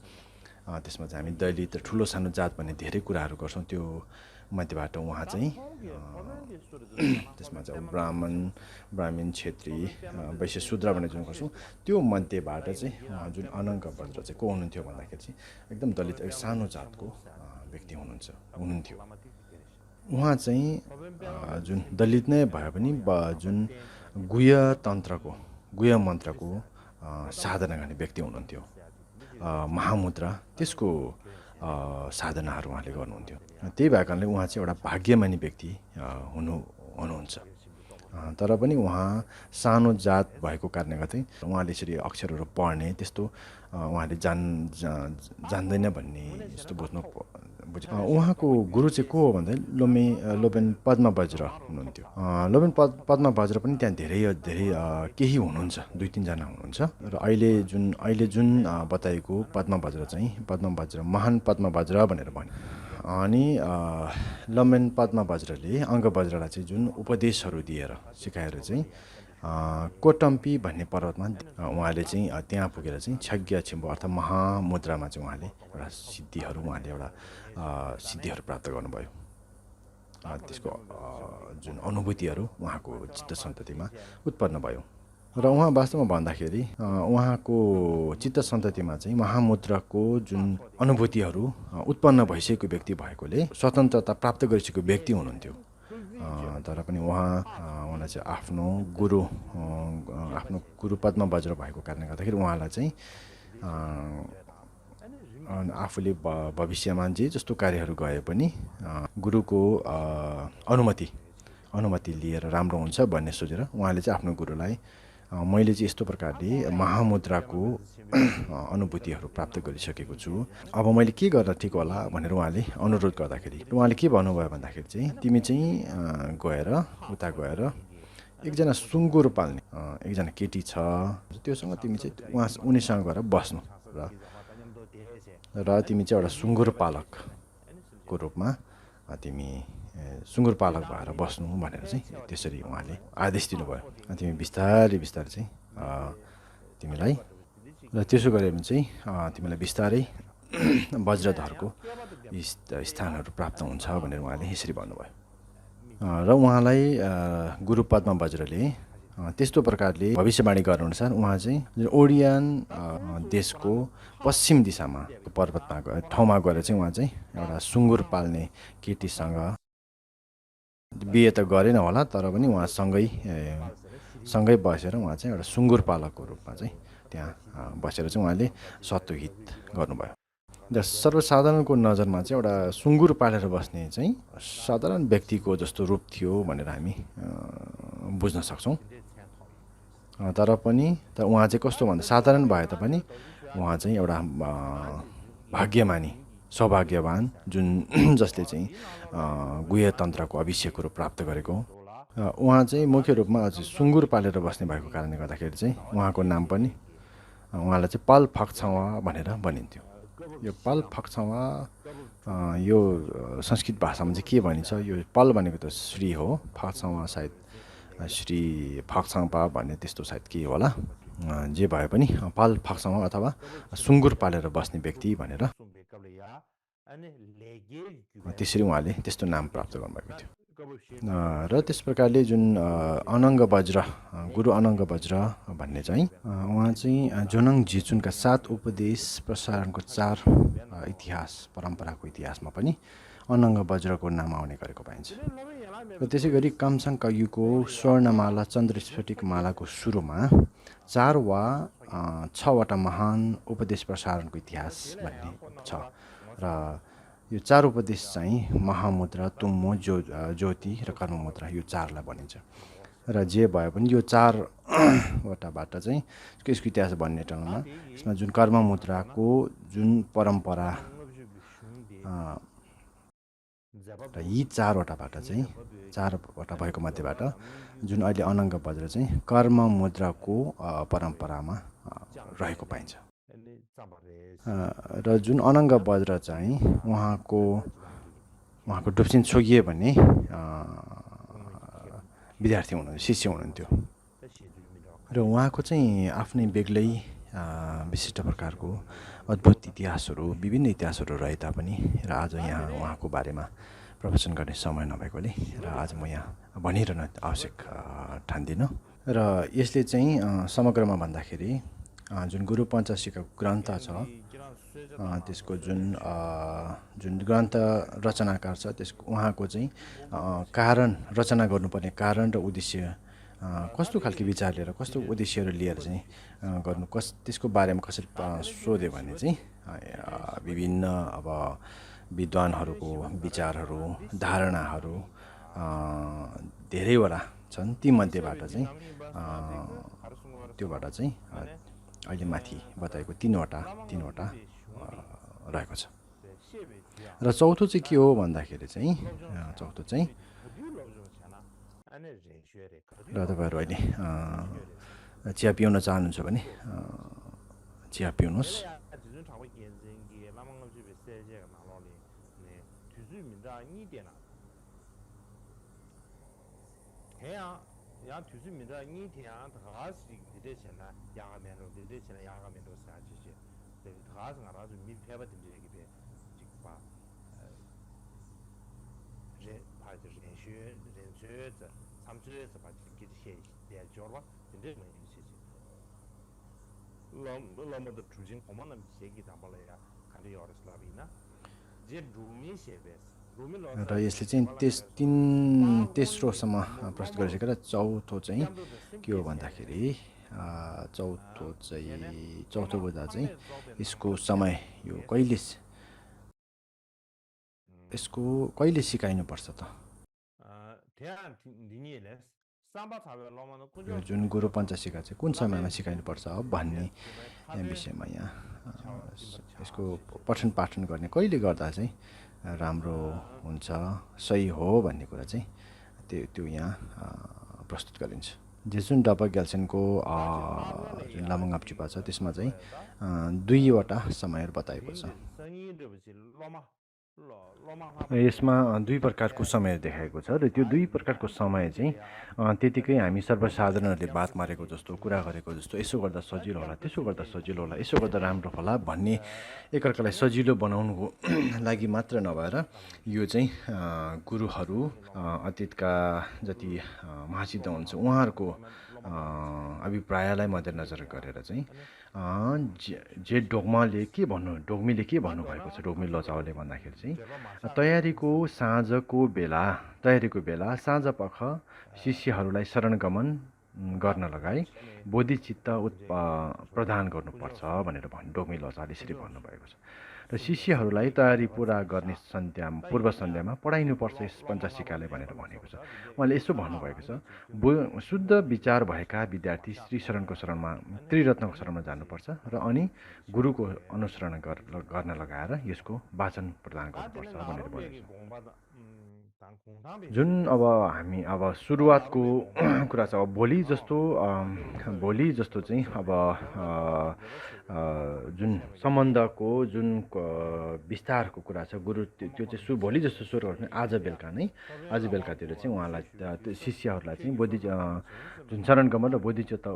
त्यसमा चाहिँ हामी दलित ठुलो सानो जात भन्ने धेरै कुराहरू गर्छौँ। त्यो मध्येबाट उहाँ चाहिँ त्यसमा चाहिँ ब्राह्मण क्षेत्री वैश्य शूद्र भनेर जुन गर्छौँ त्यो मध्येबाट चाहिँ जुन अनङ्ग वज्र चाहिँ को हुनुहुन्थ्यो भन्दाखेरि चाहिँ एकदम दलित एक सानो जातको व्यक्ति हुनुहुन्थ्यो। उहाँ चाहिँ जुन दलित नै भए पनि जुन गुह्य मन्त्रको साधना गर्ने व्यक्ति हुनुहुन्थ्यो। महामुद्रा त्यसको साधनाहरू उहाँले गर्नुहुन्थ्यो। त्यही भएको कारणले उहाँ चाहिँ एउटा भाग्यमानी व्यक्ति हुनुहुन्छ। तर पनि उहाँ सानो जात भएको कारणले गर्दै उहाँले यसरी अक्षरहरू पढ्ने त्यस्तो उहाँले जान्दैन भन्ने यस्तो उहाँको गुरु चाहिँ को हो भन्दा लोबेन पद्म वज्र हुनुहुन्थ्यो। लोबेन पद्म वज्र पनि त्यहाँ धेरै केही हुनुहुन्छ, 2-3 जना हुनुहुन्छ। र अहिले जुन बताएको पद्म वज्र महान पद्म वज्र भनेर भन्यो। अनि लोबेन पद्म वज्रले अङ्ग वज्रलाई चाहिँ जुन उपदेशहरू दिएर सिकाएर चाहिँ कोटम्पी भन्ने पर्वतमा उहाँले चाहिँ त्यहाँ पुगेर चाहिँ छज्ञ छिम्बो अर्थात् महामुद्रामा चाहिँ उहाँले एउटा सिद्धिहरू प्राप्त गर्नुभयो। त्यसको जुन अनुभूतिहरू उहाँको चित्त सन्ततिमा उत्पन्न भयो। र उहाँ वास्तवमा भन्दाखेरि उहाँको चित्त सन्ततिमा चाहिँ महामुद्राको जुन अनुभूतिहरू उत्पन्न भइसकेको व्यक्ति भएकोले स्वतन्त्रता प्राप्त गरिसकेको व्यक्ति हुनुहुन्थ्यो। तर पनि उहाँलाई चाहिँ आफ्नो गुरु पद्म वज्र भएको कारणले गर्दाखेरि उहाँलाई चाहिँ आफूले भविष्यमा जे जस्तो कार्यहरू गए पनि गुरुको अनुमति लिएर राम्रो हुन्छ भन्ने सोचेर उहाँले चाहिँ आफ्नो गुरुलाई मैले चाहिँ यस्तो प्रकारले महामुद्राको अनुभूतिहरू प्राप्त गरिसकेको छु, अब मैले के गर्न ठिक होला भनेर उहाँले अनुरोध गर्दाखेरि उहाँले के भन्नुभयो भन्दाखेरि चाहिँ तिमी चाहिँ उता गएर एकजना सुँगुर पाल्ने एकजना केटी छ, त्योसँग तिमी चाहिँ उनीसँग गएर बस्नु र तिमी चाहिँ एउटा सुँगुर पालकको रूपमा तिमी सुँगुर पालक भएर बस्नु भनेर चाहिँ त्यसरी उहाँले आदेश दिनुभयो। तिमी बिस्तारै चाहिँ तिमीलाई र त्यसो गऱ्यो भने चाहिँ तिमीलाई बिस्तारै वज्रधरको स्थानहरू प्राप्त हुन्छ भनेर उहाँले यसरी भन्नुभयो। र उहाँलाई गुरु पद्म वज्रले त्यस्तो प्रकारले भविष्यवाणी गर्नुअनुसार उहाँ चाहिँ ओडियान देशको पश्चिम दिशामा ठाउँमा गएर चाहिँ उहाँ चाहिँ एउटा सुँगुर पाल्ने केटीसँग बिहे त गरेन होला, तर पनि उहाँ सँगै बसेर उहाँ चाहिँ एउटा सुँगुर पालकको रूपमा चाहिँ त्यहाँ बसेर चाहिँ उहाँले सत्वहित गर्नुभयो। र सर्वसाधारणको नजरमा चाहिँ एउटा सुँगुर पालेर बस्ने चाहिँ साधारण व्यक्तिको जस्तो रूप थियो भनेर हामी बुझ्न सक्छौँ। तर उहाँ चाहिँ कस्तो भन्दा साधारण भए तापनि उहाँ चाहिँ एउटा सौभाग्यवान जुन जसले चाहिँ गुह्य तन्त्रको अभिषेकहरू प्राप्त गरेको। उहाँ चाहिँ मुख्य रूपमा सुँगुर पालेर बस्ने भएको कारणले गर्दाखेरि चाहिँ उहाँको नाम पनि उहाँलाई चाहिँ पाल फक्छावा भनेर भनिन्थ्यो। यो पाल फक्छावा यो संस्कृत भाषामा चाहिँ के भनिन्छ, यो पाल भनेको त श्री हो, फक्छावा सायद श्री फक्छावा भन्ने त्यस्तो सायद के होला। जे भए पनि पाल फक्छावा अथवा सुँगुर पालेर बस्ने व्यक्ति भनेर त्यसरी उहाँले त्यस्तो नाम प्राप्त गर्नुभएको थियो। र त्यस प्रकारले जुन गुरु अनङ्ग वज्र भन्ने चाहिँ उहाँ चाहिँ जोनाङ जिचुनका 7 उपदेश प्रसारणको 4 परम्पराको इतिहासमा पनि अनङ्ग वज्रको नाम आउने गरेको पाइन्छ। र त्यसै गरी कामसाङ काग्युको स्वर्णमाला चन्द्रस्फटिक मालाको सुरुमा 4 वा 6वटा महान उपदेश प्रसारणको इतिहास भन्ने छ। र यो 4 उपदेश चाहिँ महामुद्रा, तुम्मो, ज्योति र कर्ममुद्रा, यो 4लाई भनिन्छ। र जे भए पनि यो 4वटाबाट चाहिँ यसको इतिहास भन्ने ठाउँमा यसमा जुन कर्ममुद्राको जुन परम्परा र यी 4वटाबाट चाहिँ 4वटा भएको मध्येबाट जुन अहिले अनङ्ग वज्र चाहिँ कर्ममुद्राको परम्परामा रहेको पाइन्छ। र जुन अनङ्ग वज्र चाहिँ उहाँको डुप्सिन छोगिए भन्ने शिष्य हुनुहुन्थ्यो। र उहाँको चाहिँ आफ्नै बेग्लै विशिष्ट प्रकारको अद्भुत इतिहासहरू विभिन्न इतिहासहरू रहे तापनि र आज यहाँ उहाँको बारेमा प्रवचन गर्ने समय नभएकोले र आज म यहाँ भनिरहन आवश्यक ठान्दिनँ र यसले चाहिँ समग्रमा भन्दाखेरि जुन गुरु पञ्चाशीको ग्रन्थ छ त्यसको जुन ग्रन्थ रचनाकार छ त्यसको उहाँको चाहिँ कारण रचना गर्नुपर्ने कारण र उद्देश्य कस्तो खालको विचार लिएर कस्तो उद्देश्यहरू लिएर चाहिँ गर्नु त्यसको बारेमा कसरी सोध्यो भने चाहिँ विभिन्न अब विद्वानहरूको विचारहरू धारणाहरू धेरैवटा छन् तीमध्येबाट चाहिँ त्योबाट चाहिँ अहिले माथि बताएको तीनवटा रहेको छ र चौथो चाहिँ के हो भन्दाखेरि चाहिँ चौथो चाहिँ र तपाईँहरू अहिले चिया पिउन चाहनुहुन्छ भने चिया पिउनुहोस् र यसले चाहिँ तेस्रोसम्म प्रस्तुत गरिसकेर चौथो चाहिँ के हो भन्दाखेरि चौथो बुझ्दा चाहिँ यसको समय यो कहिले सिकाइनुपर्छ त यो जुन गुरु पञ्चाशीका चाहिँ कुन समयमा सिकाइनुपर्छ भन्ने विषयमा यहाँ यसको पठन पाठन गर्ने कहिले गर्दा चाहिँ राम्रो हुन्छ सही हो भन्ने कुरा चाहिँ त्यो यहाँ प्रस्तुत गरिन्छ जुन डबा ग्याल्सेनको जुन लामोङाप्चिपा छ त्यसमा चाहिँ दुईवटा समयहरू बताएको छ यसमा दुई प्रकारको समय देखाएको छ र त्यो दुई प्रकारको समय चाहिँ त्यतिकै हामी सर्वसाधारणहरूले बात मारेको जस्तो कुरा गरेको जस्तो यसो गर्दा सजिलो होला त्यसो गर्दा सजिलो होला यसो गर्दा राम्रो होला भन्ने एकअर्कालाई सजिलो बनाउनुको लागि मात्र नभएर यो चाहिँ गुरुहरू अतीतका जति महासिद्ध हुन्छ उहाँहरूको अभिप्रायलाई मध्यनजर गरेर चाहिँ जे डोग्मीले के भन्नुभएको छ डोग्मी लजाओले भन्दाखेरि चाहिँ तयारीको बेला साँझपख शिष्यहरूलाई शरणगमन गर्न लगाई बोधिचित्त प्रदान गर्नुपर्छ भनेर डोग्मी लजाले यसरी भन्नुभएको छ र शिष्यहरूलाई तयारी पुरा गर्ने पूर्व सन्ध्यामा पढाइनुपर्छ यस पञ्चाशिकाले भनेर भनेको छ उहाँले यसो भन्नुभएको छ शुद्ध विचार भएका विद्यार्थी श्री शरणको शरणमा त्रिरत्नको शरणमा जानुपर्छ र अनि गुरुको अनुसरण गर्न लगाएर यसको वाचन प्रदान गर्नुपर्छ भनेर भनेको छ जुन अब हामी अब सुरुवातको कुरा छ अब भोलि जस्तो चाहिँ अब जुन सम्बन्धको जुन विस्तारको कुरा छ गुरु त्यो चाहिँ भोलि जस्तो सुरु गर्ने आज बेलुकातिर चाहिँ उहाँलाई शिष्यहरूलाई चाहिँ जुन शरणगमन र बोधिचित्त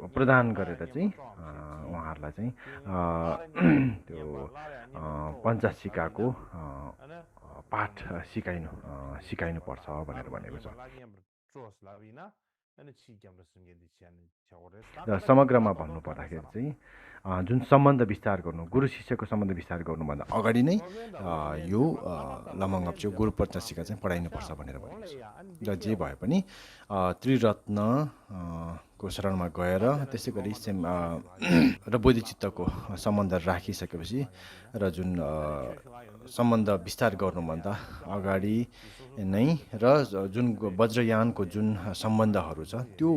प्रदान गरेर चाहिँ उहाँहरूलाई चाहिँ त्यो पञ्चाशिकाको पाठ सिकाइनु पर्छ भनेर भनेको छ र समग्रमा भन्नुपर्दाखेरि चाहिँ जुन सम्बन्ध विस्तार गर्नु गुरु शिष्यको सम्बन्ध विस्तार गर्नुभन्दा अगाडि नै यो लामोङाप्चे गुरु पञ्चाशिका चाहिँ पढाइनुपर्छ भनेर भनेको छ र जे भए पनि त्रिरत्न को शरणमा गएर त्यसै गरी र बोधिचित्तको सम्बन्ध राखिसकेपछि र जुन सम्बन्ध विस्तार गर्नुभन्दा अगाडि नै र जुन वज्रयानको जुन सम्बन्धहरू छ त्यो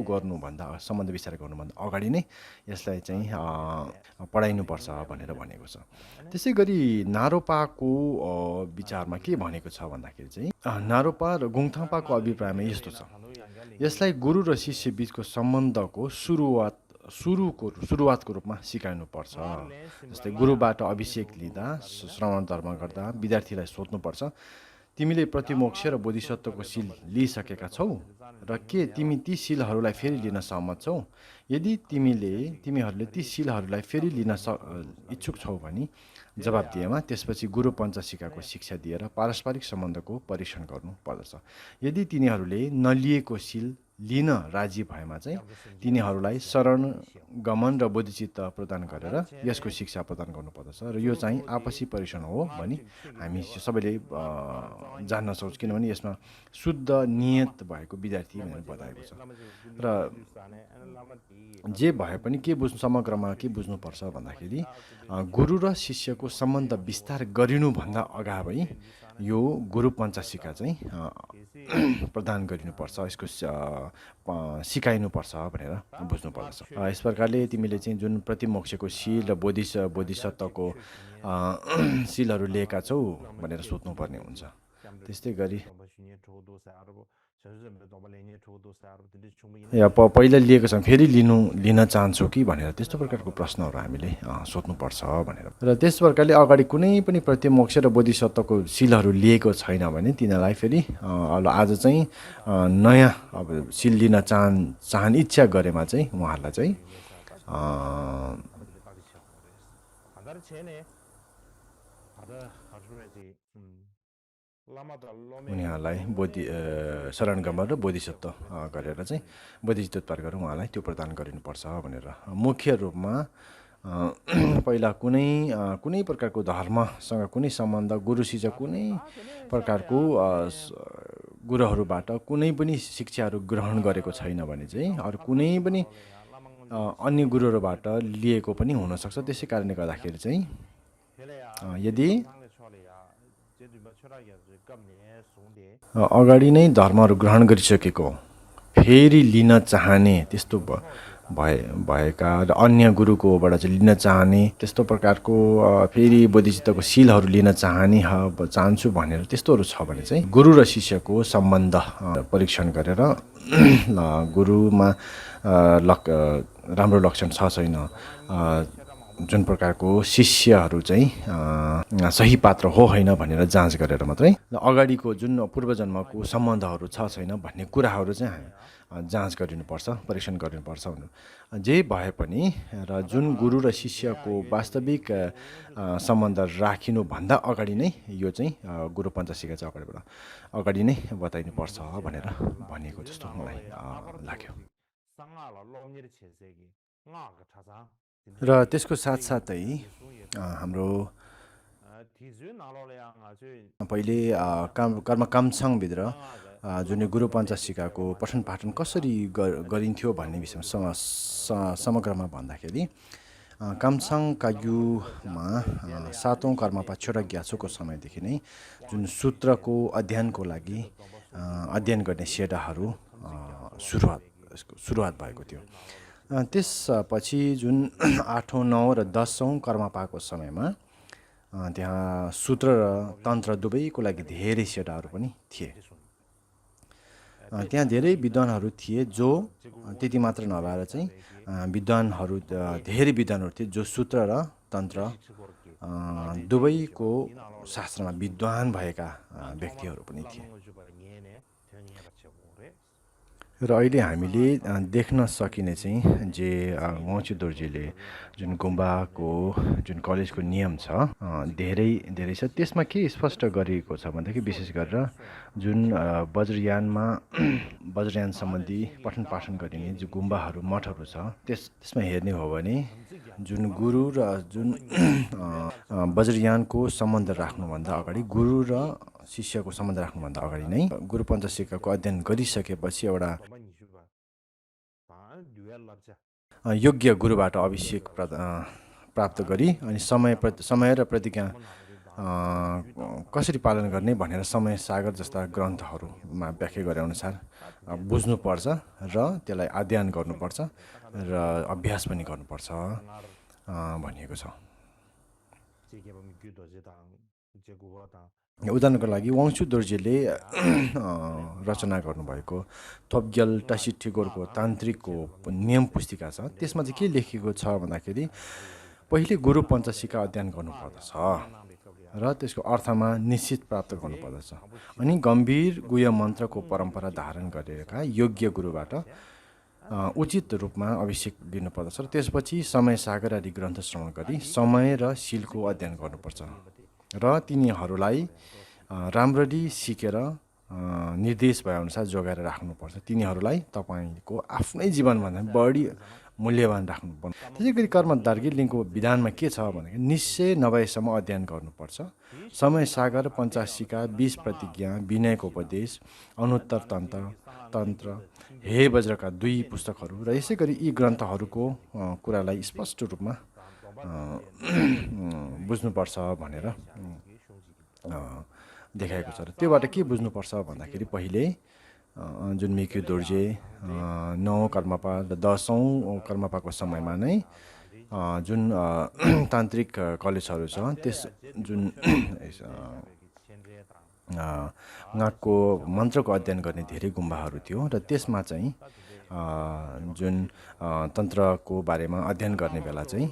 सम्बन्ध विस्तार गर्नुभन्दा अगाडि नै यसलाई चाहिँ पढाइनुपर्छ भनेर भनेको छ त्यसै गरी नारोपाको विचारमा के भनेको छ भन्दाखेरि चाहिँ नारोपा र गुङथापाको अभिप्रायमा यस्तो छ यसलाई गुरु र शिष्य बीचको सम्बन्धको सुरुवातको रूपमा सिकाउनुपर्छ जस्तै गुरुबाट अभिषेक लिँदा श्रवण धर्म गर्दा विद्यार्थीलाई सोध्नुपर्छ तिमीले प्रतिमोक्ष र बोधिसत्वको सील लिइसकेका छौ र के तिमी ती सीलहरूलाई फेरि लिन सहमत छौ? यदि तिमीहरूले ती सीलहरूलाई फेरि लिन इच्छुक छौ भने जवाब दिएमा त्यसपछि गुरु पञ्चसिकाको शिक्षा दिएर पारस्परिक सम्बन्धको परीक्षण गर्नु पर्दछ। यदि तिनीहरूले नलिएको सील लिन राजी भएमा चाहिँ तिनीहरूलाई शरण गमन र बोधिचित्त प्रदान गरेर यसको शिक्षा प्रदान गर्नुपर्दछ र यो चाहिँ आपसी परीक्षण हो भनी हामी सबैले जान्न सक्छौँ, किनभने यसमा शुद्ध नियत भएको विद्यार्थी भनेर बताएको छ। र जे भए पनि के बुझ्नु समग्रमा के बुझ्नुपर्छ भन्दाखेरि गुरु र शिष्यको सम्बन्ध विस्तार गरिनुभन्दा अगावै यो गुरु पञ्चसिका चाहिँ प्रदान गरिनुपर्छ, यसको सिकाइनुपर्छ भनेर बुझ्नुपर्दछ। यस प्रकारले तिमीले चाहिँ जुन प्रतिमोक्षको सील र बोधिसत्वको सीलहरू लिएका छौ भनेर सोध्नुपर्ने हुन्छ। त्यस्तै गरी पहिला लिएको छ फेरि लिन चाहन्छौ कि भनेर त्यस्तो प्रकारको प्रश्नहरू हामीले सोध्नुपर्छ भनेर। र त्यस प्रकारले अगाडि कुनै पनि प्रतिमोक्ष र बोधिसत्वको सीलहरू लिएको छैन भने तिनीहरूलाई फेरि आज चाहिँ नयाँ अब सील लिन चाहन इच्छा गरेमा चाहिँ उहाँहरूलाई चाहिँ उनीहरूलाई शरणगमन र बोधिसत्व गरेर चाहिँ बोधिचित्त उत्पाद गरेर उहाँलाई त्यो प्रदान गरिनुपर्छ भनेर। मुख्य रूपमा पहिला कुनै प्रकारको धर्मसँग कुनै सम्बन्ध गुरु शिष्य कुनै प्रकारको गुरुहरूबाट कुनै पनि शिक्षाहरू ग्रहण गरेको छैन भने चाहिँ अरू कुनै पनि अन्य गुरुहरूबाट लिएको पनि हुनसक्छ। त्यसै कारणले गर्दाखेरि चाहिँ यदि अगाडि नै धर्महरू ग्रहण गरिसकेको फेरि लिन चाहने त्यस्तो भएका र अन्य गुरुकोबाट चाहिँ लिन चाहने त्यस्तो प्रकारको फेरि बोधिचित्तको सीलहरू लिन चाहन्छु भनेर त्यस्तोहरू छ भने चाहिँ गुरु र शिष्यको सम्बन्ध परीक्षण गरेर गुरुमा राम्रो लक्षण छ छैन, जुन प्रकारको शिष्यहरू चाहिँ सही पात्र हो होइन भनेर जाँच गरेर मात्रै अगाडिको जुन पूर्वजन्मको सम्बन्धहरू छ छैन भन्ने कुराहरू चाहिँ जाँच गरिनुपर्छ, परीक्षण गरिनुपर्छ। जे भए पनि र जुन गुरु र शिष्यको वास्तविक सम्बन्ध राखिनुभन्दा अगाडि नै यो चाहिँ गुरु पञ्चसिका चाहिँ अगाडि नै बताइनुपर्छ भनेर भनिएको जस्तो मलाई लाग्यो। र त्यसको साथसाथै हाम्रो पहिले कर्म कामछाङभित्र जुन गुरु पञ्चसिकाको पठन पाठन कसरी गरिन्थ्यो भन्ने विषयमा समग्रमा भन्दाखेरि कामछाङ काग्युमा 7औं कर्मपा छोरा ग्याछोको समयदेखि नै जुन सूत्रको अध्ययनको लागि अध्ययन गर्ने सेडाहरू सुरुवात भएको थियो। त्यसपछि जुन 8औं 9औं र 10औं कर्मपाको समयमा त्यहाँ सूत्र र तन्त्र दुवैको लागि धेरै सेडाहरू पनि थिए। त्यहाँ धेरै विद्वानहरू थिए जो त्यति मात्र नभएर चाहिँ धेरै विद्वानहरू थिए जो सूत्र र तन्त्र दुवैको शास्त्रमा विद्वान भएका व्यक्तिहरू पनि थिए। र अहिले हामीले देख्न सकिने चाहिँ जे वङछु दोर्जीले जुन गुम्बाको जुन कलेजको नियम छ धेरै छ। त्यसमा के स्पष्ट गरिएको छ भन्दाखेरि विशेष गरेर जुन वज्रयान सम्बन्धी पठन पाठन गरिने जो गुम्बाहरू मठहरू छ त्यसमा हेर्ने हो भने जुन गुरु र जुन वज्रयानको सम्बन्ध राख्नुभन्दा अगाडि गुरु र शिष्यको सम्बन्ध राख्नुभन्दा अगाडि नै गुरु पञ्चसिकाको अध्ययन गरिसकेपछि एउटा योग्य गुरुबाट अभिषेक प्राप्त गरी अनि समय र प्रतिज्ञा कसरी पालन गर्ने भनेर समय सागर जस्ता ग्रन्थहरूमा व्याख्या गरे अनुसार बुझ्नुपर्छ र त्यसलाई अध्ययन गर्नुपर्छ र अभ्यास पनि गर्नुपर्छ भनिएको छ। उदाहरणको लागि वङछु दोर्जीले रचना गर्नुभएको थोप्ग्याल टासिठिगोरको तान्त्रिकको नियम पुस्तिका छ। त्यसमा चाहिँ के लेखिएको छ भन्दाखेरि पहिले गुरु पञ्चसिका अध्ययन गर्नुपर्दछ र त्यसको अर्थमा निश्चित प्राप्त गर्नुपर्दछ। अनि गम्भीर गुह्य मन्त्रको परम्परा धारण गरेका योग्य गुरुबाट उचित रूपमा अभिषेक लिनुपर्दछ र त्यसपछि समय सागर आदि ग्रन्थ श्रवण गरी समय र शीलको अध्ययन गर्नुपर्छ र तिनीहरूलाई राम्ररी सिकेर निर्देश भएअनुसार जोगाएर राख्नुपर्छ। तिनीहरूलाई तपाईँको आफ्नै जीवनभन्दा बढी मूल्यवान राख्नुपर्छ। त्यसै गरी कर्मधारकी लिङ्गको विधानमा के छ भन्दाखेरि निश्चय नभएसम्म अध्ययन गर्नुपर्छ। समय सागर, पञ्चाशिका, 20 प्रतिज्ञा, विनयको उपदेश, अनुत्तर तन्त्र, हे वज्रका 2 पुस्तकहरू र यसै गरी यी ग्रन्थहरूको कुरालाई स्पष्ट रूपमा बुझ्नुपर्छ भनेर देखाएको छ। र त्योबाट के बुझ्नुपर्छ भन्दाखेरि पहिले जुन मिक्यु दोर्जे 9औं कर्मपा र 10औं कर्मपाको समयमा नै जुन तान्त्रिक कलेजहरू छ त्यस जुन नागको मन्त्रको अध्ययन गर्ने धेरै गुम्बाहरू थियो र त्यसमा चाहिँ जुन तन्त्रको बारेमा अध्ययन गर्ने बेला चाहिँ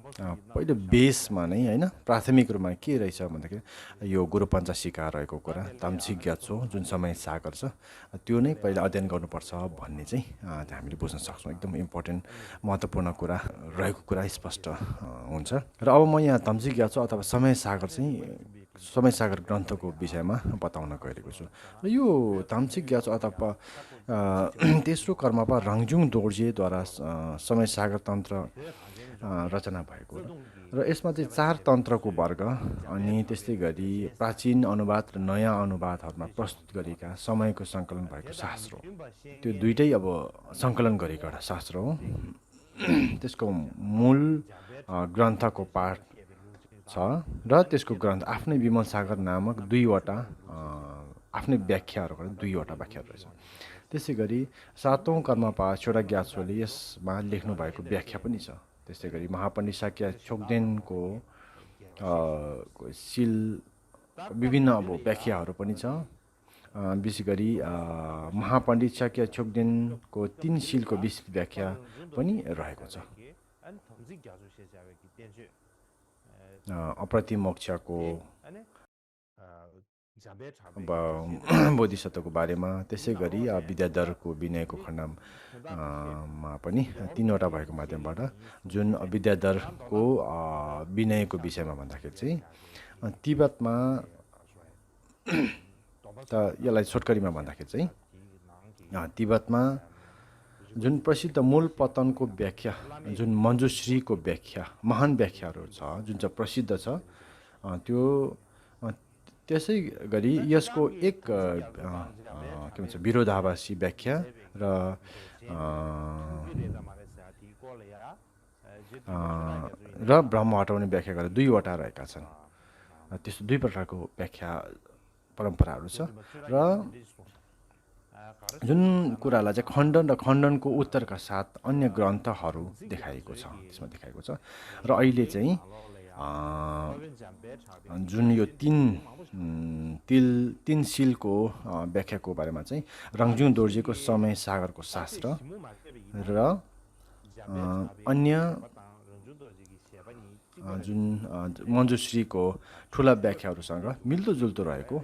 पहिलो बेसमा नै होइन प्राथमिक रूपमा के रहेछ भन्दाखेरि यो गुरु पञ्चाशिका रहेको कुरा, तामसिक ग्यात्सो जुन समय सागर छ त्यो नै पहिला अध्ययन गर्नुपर्छ भन्ने चाहिँ हामीले बुझ्न सक्छौँ। एकदम इम्पोर्टेन्ट महत्त्वपूर्ण कुरा रहेको कुरा स्पष्ट हुन्छ। र अब म यहाँ तामसिक ग्यात्सो अथवा समय सागर ग्रन्थको विषयमा बताउन गइरहेको छु। र यो तामसिक ग्यात्सो अथवा तेस्रो कर्मपा रङजुङ दोर्जेद्वारा समय सागर तन्त्र रचना भएको र यसमा चाहिँ 4 तन्त्रको वर्ग अनि त्यस्तै गरी प्राचीन अनुवाद र नयाँ अनुवादहरूमा प्रस्तुत गरिएका समयको सङ्कलन भएको शास्त्र हो। त्यो दुइटै अब सङ्कलन गरेको एउटा शास्त्र हो। त्यसको मूल ग्रन्थको पाठ छ र त्यसको ग्रन्थ आफ्नै विमल सागर नामक 2वटा आफ्नै व्याख्याहरू 2वटा व्याख्याहरू रहेछ। त्यसै गरी 7औं कर्मपा छोटा ग्यात्सोले यसमा लेख्नु भएको व्याख्या पनि छ। त्यस्तै गरी महापण्डित शाक्य छोक्देनको सिल विभिन्न अब व्याख्याहरू पनि छ। विशेष गरी महापण्डित शाक्य छोक्देनको 3 सिलको व्याख्या पनि रहेको छ। अप्रतिमोक्षको बोधिसत्वको बारेमा, त्यसै गरी विद्याधरको विनयको खण्डमा पनि 3वटा भएको माध्यमबाट जुन विद्याधरको विनयको विषयमा भन्दाखेरि चाहिँ तिब्बतमा त यसलाई छोटकरीमा भन्दाखेरि चाहिँ तिब्बतमा जुन प्रसिद्ध मूल पतनको व्याख्या जुन मञ्जुश्रीको व्याख्या महान व्याख्याहरू छ जुन चाहिँ प्रसिद्ध छ त्यो त्यसै गरी यसको एक के भन्छ विरोधाभासी व्याख्या र ब्रह्म हटाउने व्याख्या गरेर 2वटा रहेका छन्। त्यस्तो 2 प्रकारको व्याख्या परम्पराहरू छ र जुन कुरालाई चाहिँ खण्डन र खण्डनको उत्तरका साथ अन्य ग्रन्थहरू देखाएको छ त्यसमा देखाएको छ। र अहिले चाहिँ जुन यो 3 सिलको व्याख्याको बारेमा चाहिँ रङजुङ दोर्जेको समय सागरको शास्त्र र अन्य जुन मञ्जुश्रीको ठुला व्याख्याहरूसँग मिल्दोजुल्दो रहेको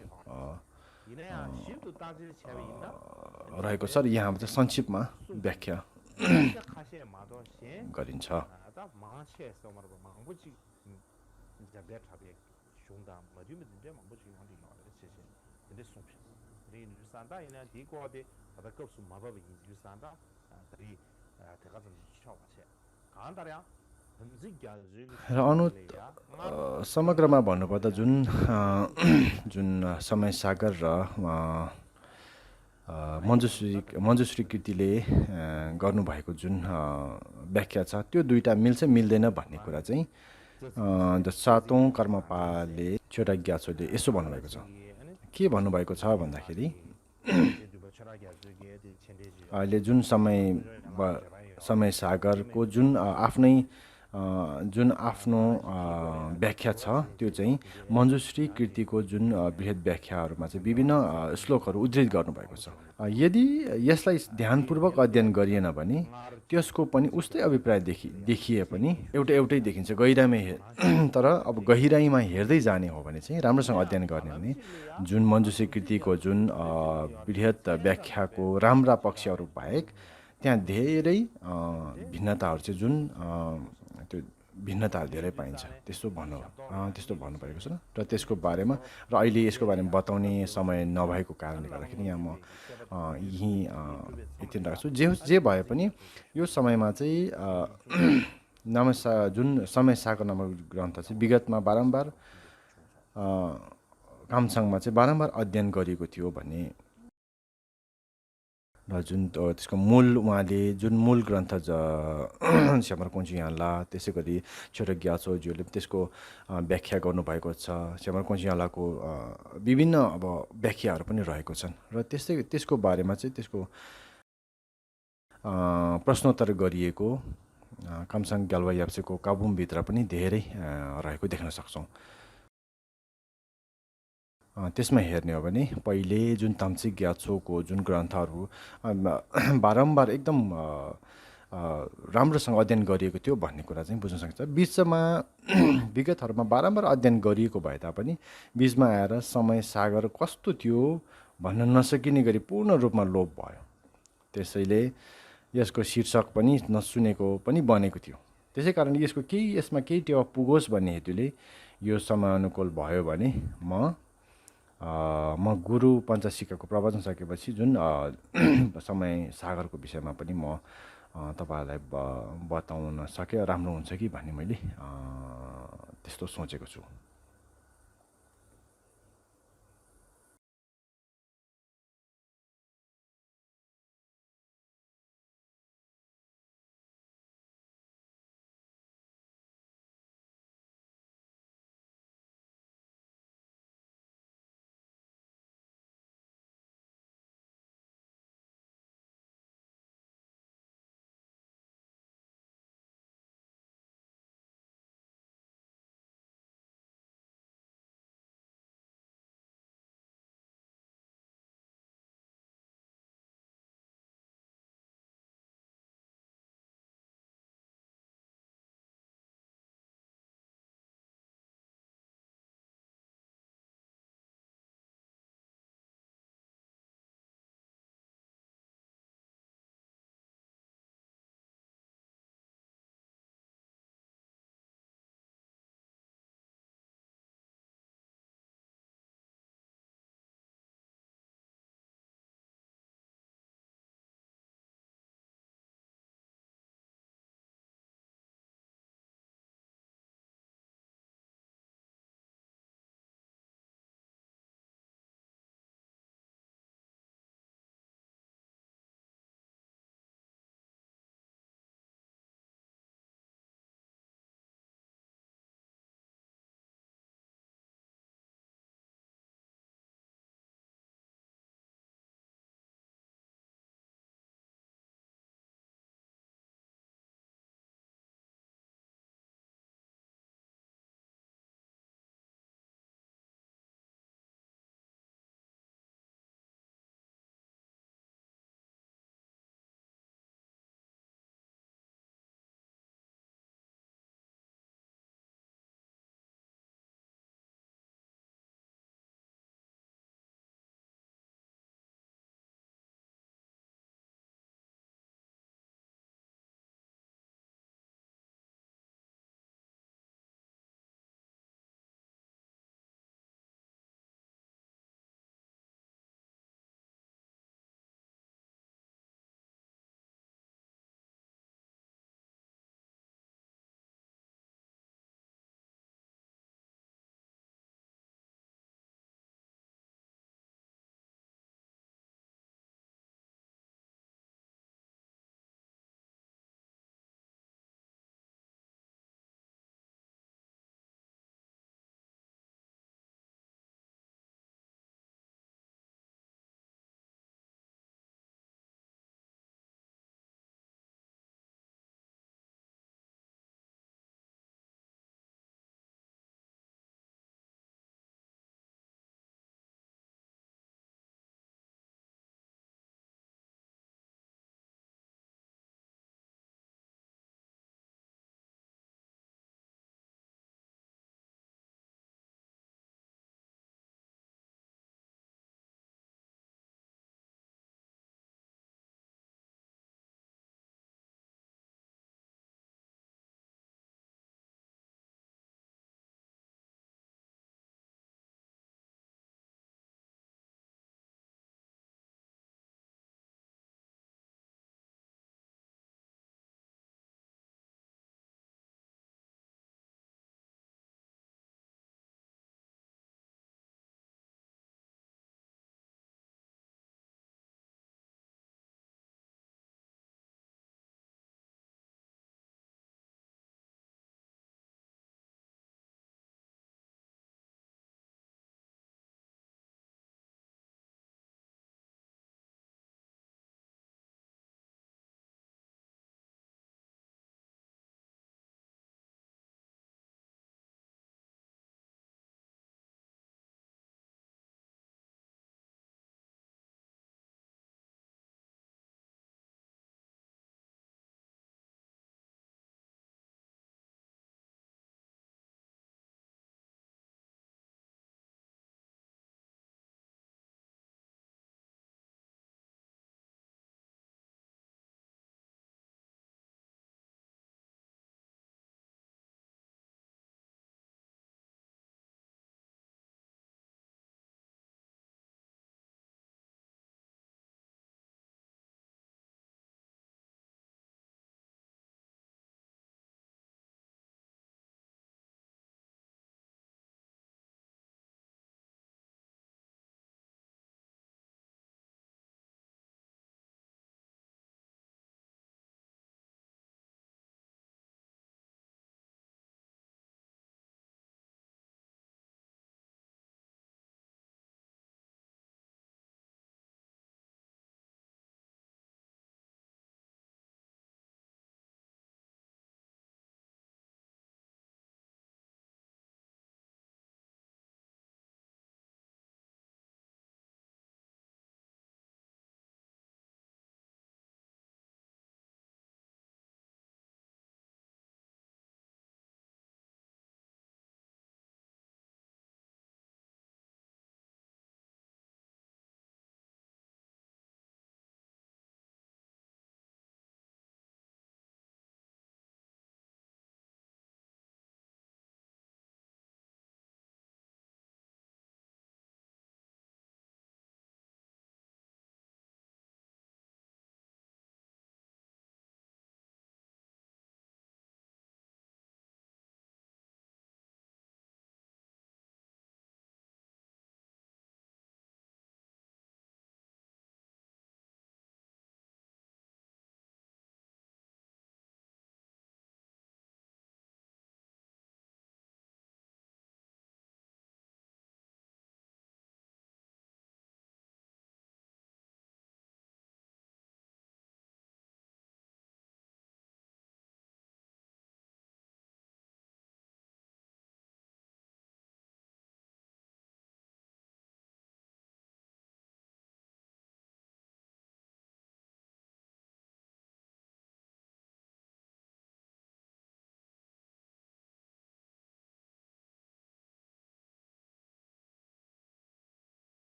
छ र यहाँ चाहिँ संक्षिप्तमा व्याख्या गरिन्छ। र समग्रमा भन्नुपर्दा जुन समय सागर र मञ्जुश्री कृतिले गर्नुभएको जुन व्याख्या छ त्यो 2टा मिल्छ मिल्दैन भन्ने कुरा चाहिँ 7औं कर्मपाले छोटा ग्यात्सोले यसो भन्नुभएको छ। के भन्नुभएको छ भन्दाखेरि अहिले जुन समय सागरको जुन आफ्नै जुन आफ्नो व्याख्या छ त्यो चाहिँ मञ्जुश्री कृतिको जुन बृहत व्याख्याहरूमा चाहिँ विभिन्न श्लोकहरू उद्धृत गर्नुभएको छ। यदि यसलाई ध्यानपूर्वक अध्ययन गरिएन भने त्यसको पनि उस्तै अभिप्राय देखिए पनि एउटै देखिन्छ गहिराइमा तर अब गहिराइमा हेर्दै जाने हो भने चाहिँ राम्रोसँग अध्ययन गर्ने हो भने जुन मञ्जुश्री कृतिको जुन बृहत व्याख्याको राम्रा पक्षहरू बाहेक त्यहाँ धेरै भिन्नताहरू चाहिँ जुन त्यो भिन्नताहरू धेरै पाइन्छ त्यस्तो भन्नु परेको छ र त्यसको बारेमा र अहिले यसको बारेमा बताउने समय नभएको कारणले गर्दाखेरि यहाँ म यहीँ यति राख्छु। जे भए पनि यो समयमा चाहिँ जुन समय सागर नामक ग्रन्थ चाहिँ विगतमा बारम्बार कामसाङमा चाहिँ बारम्बार अध्ययन गरिएको थियो भन्ने र जुन त्यसको मूल उहाँले जुन मूल ग्रन्थ श्यामर कुञ्चियाला त्यसै गरी छोटो ग्याछोज्यूले त्यसको व्याख्या गर्नुभएको छ। श्यामर कुञ्चियालाको विभिन्न अब व्याख्याहरू पनि रहेको छन् र त्यसको बारेमा चाहिँ त्यसको प्रश्नोत्तर गरिएको कामसाङ ग्याल्वा याप्सेको काबुमभित्र पनि धेरै रहेको देख्न सक्छौँ। त्यसमा हेर्ने हो भने पहिले जुन ताम्सिक ग्याछोको जुन ग्रन्थहरू बारम्बार एकदम राम्रोसँग अध्ययन गरिएको थियो भन्ने कुरा चाहिँ बुझ्न सकिन्छ। बिचमा विगतहरूमा बारम्बार अध्ययन गरिएको भए तापनि बिचमा आएर समय सागर कस्तो थियो भन्न नसकिने गरी पूर्ण रूपमा लोप भयो। त्यसैले यसको शीर्षक पनि नसुनेको पनि बनेको थियो। त्यसै कारणले यसमा केही टेवा पुगोस् भन्ने हेतुले यो समयानुकूल भयो भने म गुरु पञ्चसिकाको प्रवचन सकेपछि जुन समय सागरको विषयमा पनि म तपाईँहरूलाई बताउन सके राम्रो हुन्छ कि भन्ने मैले त्यस्तो सोचेको छु।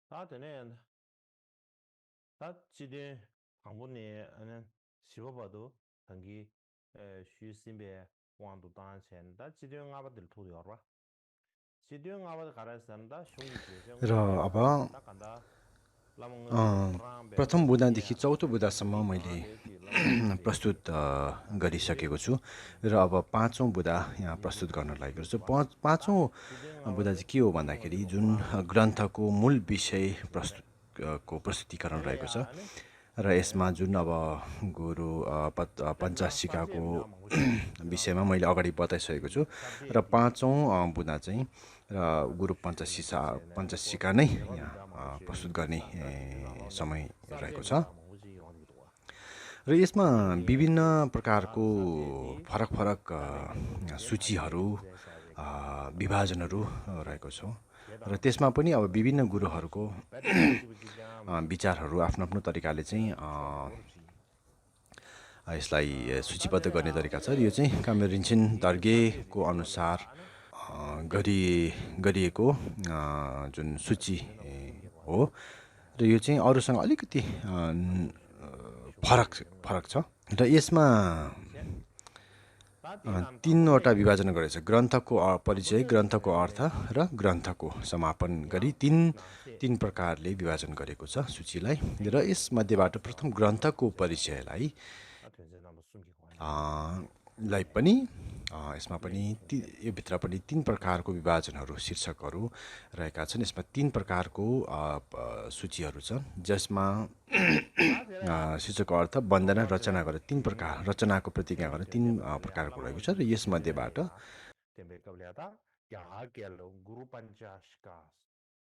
다 되네. 다 지대 방문에 아니 시버봐도 단기 쉬심배 왕도 당chen 다 지대 아바들 토도 열어. 지대 아바들 가라산다 슝기 제정 र अब 다 간다. 라몽의 브랑 प्रथम 베로 बुँदादेखि 게 चौथो बुँदासम्म 슝기 मैले 마데기 라몽의 प्रस्तुत 지대 गरिसकेको छु र अब पाँचौँ बुँदा यहाँ प्रस्तुत गर्न लागेको छु पाँचौँ 다 지대 बुँदा 아바들 चाहिँ के हो 라몽의 भन्दाखेरि जुन 브랑 ग्रन्थको मूल विषय 지대 प्रस्तुतिकरण रहेको छ 내려야 아니 र यसमा जुन अब गुरु 된다 빠지에 पञ्चासिकाको 미나 망고지 विषयमा मैले अगाडि बताइसकेको छु र 샤베기 पाँचौँ बुँदा चाहिँ र गुरु पञ्चसिका नै यहाँ 대바딘다 망고지 प्रस्तुत गर्ने 다지 라마데 समय रहेको छ 사제비나 망고지 어디로와 र यसमा 대게 विभिन्न प्रकारको 사제비 फरक फरक 다베기 सूचीहरू 야나기 제샤베기 विभाजनहरू रहेको छ र 게다 त्यसमा पनि अब विभिन्न गुरुहरूको 배드 슈즈비기자 विचारहरू आफ्नो आफ्नो तरिकाले चाहिँ 고르지 यसलाई सूचीबद्ध गर्ने 다데야 तरिका छ र यो चाहिँ कामेरिन्चिन दर्गेको 사제비 अनुसार 아니 गरिएको जुन सूची हो र यो चाहिँ अरूसँग अलिकति फरक छ र यसमा 제 다디람 तीनवटा 방문에 विभाजन गरेको छ ग्रन्थको परिचय ग्रन्थको अर्थ र ग्रन्थको समापन गरी तीन प्रकारले विभाजन गरेको छ सूचीलाई र यसमध्येबाट प्रथम ग्रन्थको परिचयलाई 된제나도 숨기고 लाई पनि यसमा पनि यो भित्र पनि तीन प्रकारको विभाजनहरू शीर्षकहरू रहेका छन् यसमा तीन प्रकारको सूचीहरू छन् जसमा 다데야 शीर्षकको अर्थ वन्दना रचना गरेर तीन प्रकार रचनाको प्रतिज्ञा गरेर तीन प्रकारको रहेको छ र यसमध्येबाट 템베까블리하다 야겔로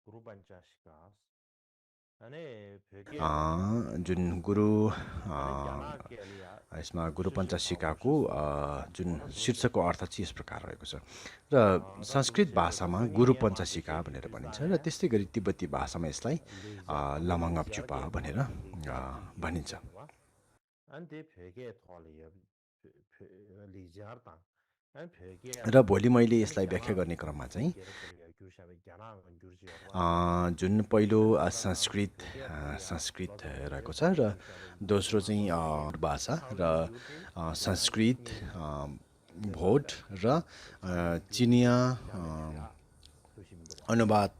구루반자시카스 아니 베게 जुन गुरु 아니 야나겔이야 यसमा गुरु पञ्चासिकाको जुन शीर्षकको अर्थ चाहिँ यस प्रकार रहेको छ र संस्कृत भाषामा गुरु पञ्चासिका भनेर भनिन्छ र त्यस्तै गरी तिब्बती भाषामा यसलाई लमङ्गप्चुपा भनेर भनिन्छ 안데 베게 토알이야 리자르당 안 베게 र भोलि मैले यसलाई व्याख्या गर्ने क्रममा चाहिँ जुन पहिलो संस्कृत रहेको छ र दोस्रो चाहिँ भाषा र संस्कृत भोट र चिनिया अनुवाद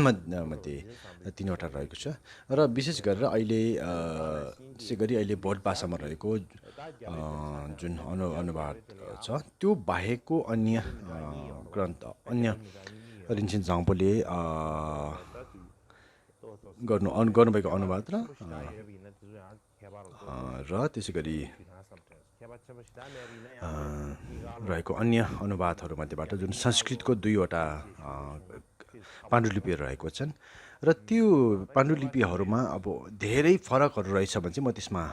मध्ये तीनवटा रहेको छ र विशेष गरेर अहिले त्यसै गरी अहिले भोट भाषामा रहेको जुन अनुवाद छ त्यो बाहेकको अन्य ग्रन्थ अन्य रिन्चिन झाङ्पोले गर्नुभएको अनुवाद र त्यसै गरी रहेको अन्य अनुवादहरूमध्येबाट जुन संस्कृतको दुईवटा पाण्डुलिपिहरू रहेको छन् र त्यो पाण्डुलिपिहरूमा अब धेरै फरकहरू रहेछ भने चाहिँ म त्यसमा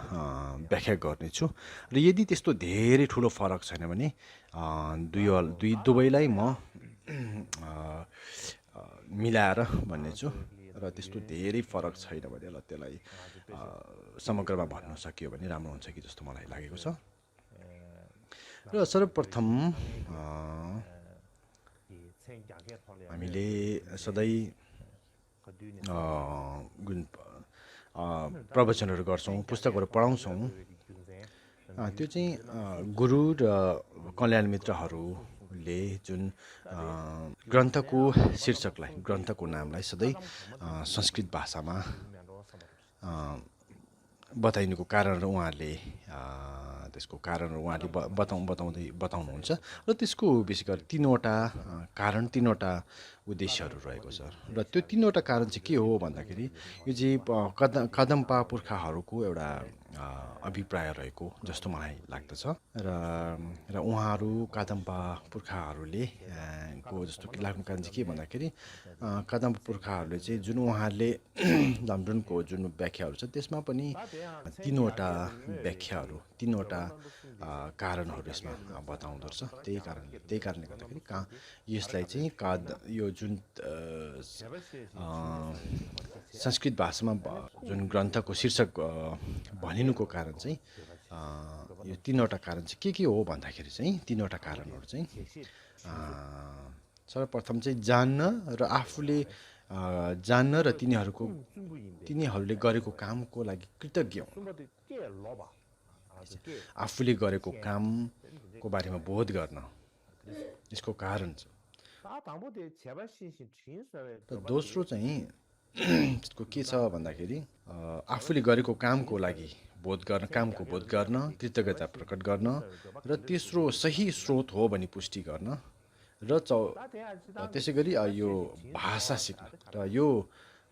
व्याख्या गर्नेछु र यदि त्यस्तो धेरै ठुलो फरक छैन भने दुवैलाई म मिलाएर भन्नेछु र त्यस्तो धेरै फरक छैन भने ल त्यसलाई समग्रमा भन्न सकियो भने राम्रो हुन्छ कि जस्तो मलाई लागेको छ र सर्वप्रथम हामीले सधैँ प्रवचनहरू गर्छौँ पुस्तकहरू पढाउँछौँ त्यो चाहिँ गुरु र कल्याण मित्रहरूले जुन ग्रन्थको शीर्षकलाई ग्रन्थको नामलाई सधैँ संस्कृत भाषामा बताइनुको कारण उहाँहरूले त्यसको कारण उहाँले बताउनुहुन्छ र त्यसको विशेष गरी तीनवटा कारण तीनवटा उद्देश्यहरू रहेको छ र त्यो तीनवटा कारण चाहिँ के हो भन्दाखेरि यो चाहिँ कदम्पा पुर्खाहरूको एउटा अभिप्राय रहेको जस्तो मलाई लाग्दछ र उहाँहरू कदम्पा पुर्खाहरूले को जस्तो लाग्नु कारण चाहिँ के भन्दाखेरि कदम्पा पुर्खाहरूले चाहिँ जुन उहाँहरूले लन्डनको जुन व्याख्याहरू छ त्यसमा पनि तीनवटा व्याख्याहरू तीनवटा कारणहरू यसमा बताउँदो रहेछ त्यही कारणले गर्दाखेरि यसलाई चाहिँ यो जुन संस्कृत भाषामा जुन ग्रन्थको शीर्षक भनिनुको कारण चाहिँ यो तीनवटा कारण चाहिँ के हो भन्दाखेरि चाहिँ तीनवटा कारणहरू चाहिँ सर्वप्रथम चाहिँ जान्न र आफूले जान्न र तिनीहरूले गरेको कामको लागि कृतज्ञ हुनु आफूले गरेको कामको बारेमा बोध गर्न यसको कारण छ र दोस्रो चाहिँ त्यसको के छ भन्दाखेरि आफूले गरेको कामको लागि कामको बोध गर्न कृतज्ञता प्रकट गर्न र तेस्रो सही स्रोत हो भनी पुष्टि गर्न र त्यसै गरी यो भाषा सिक्न र यो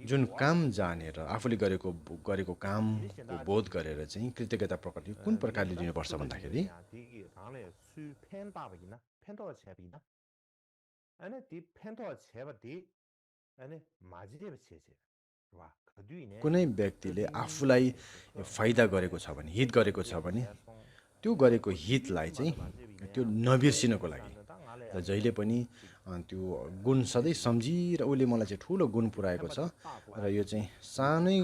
जुन काम जानेर आफूले गरेको कामको बोध गरेर चाहिँ कृतज्ञता प्रकट कुन प्रकारले दिनुपर्छ भन्दाखेरि कुनै व्यक्तिले आफूलाई फाइदा गरेको छ भने हित गरेको छ भने त्यो गरेको हितलाई चाहिँ त्यो नबिर्सिनको लागि र जहिले पनि त्यो गुण सधैँ सम्झिएर उसले मलाई चाहिँ ठुलो गुण पुऱ्याएको छ र यो चाहिँ सानै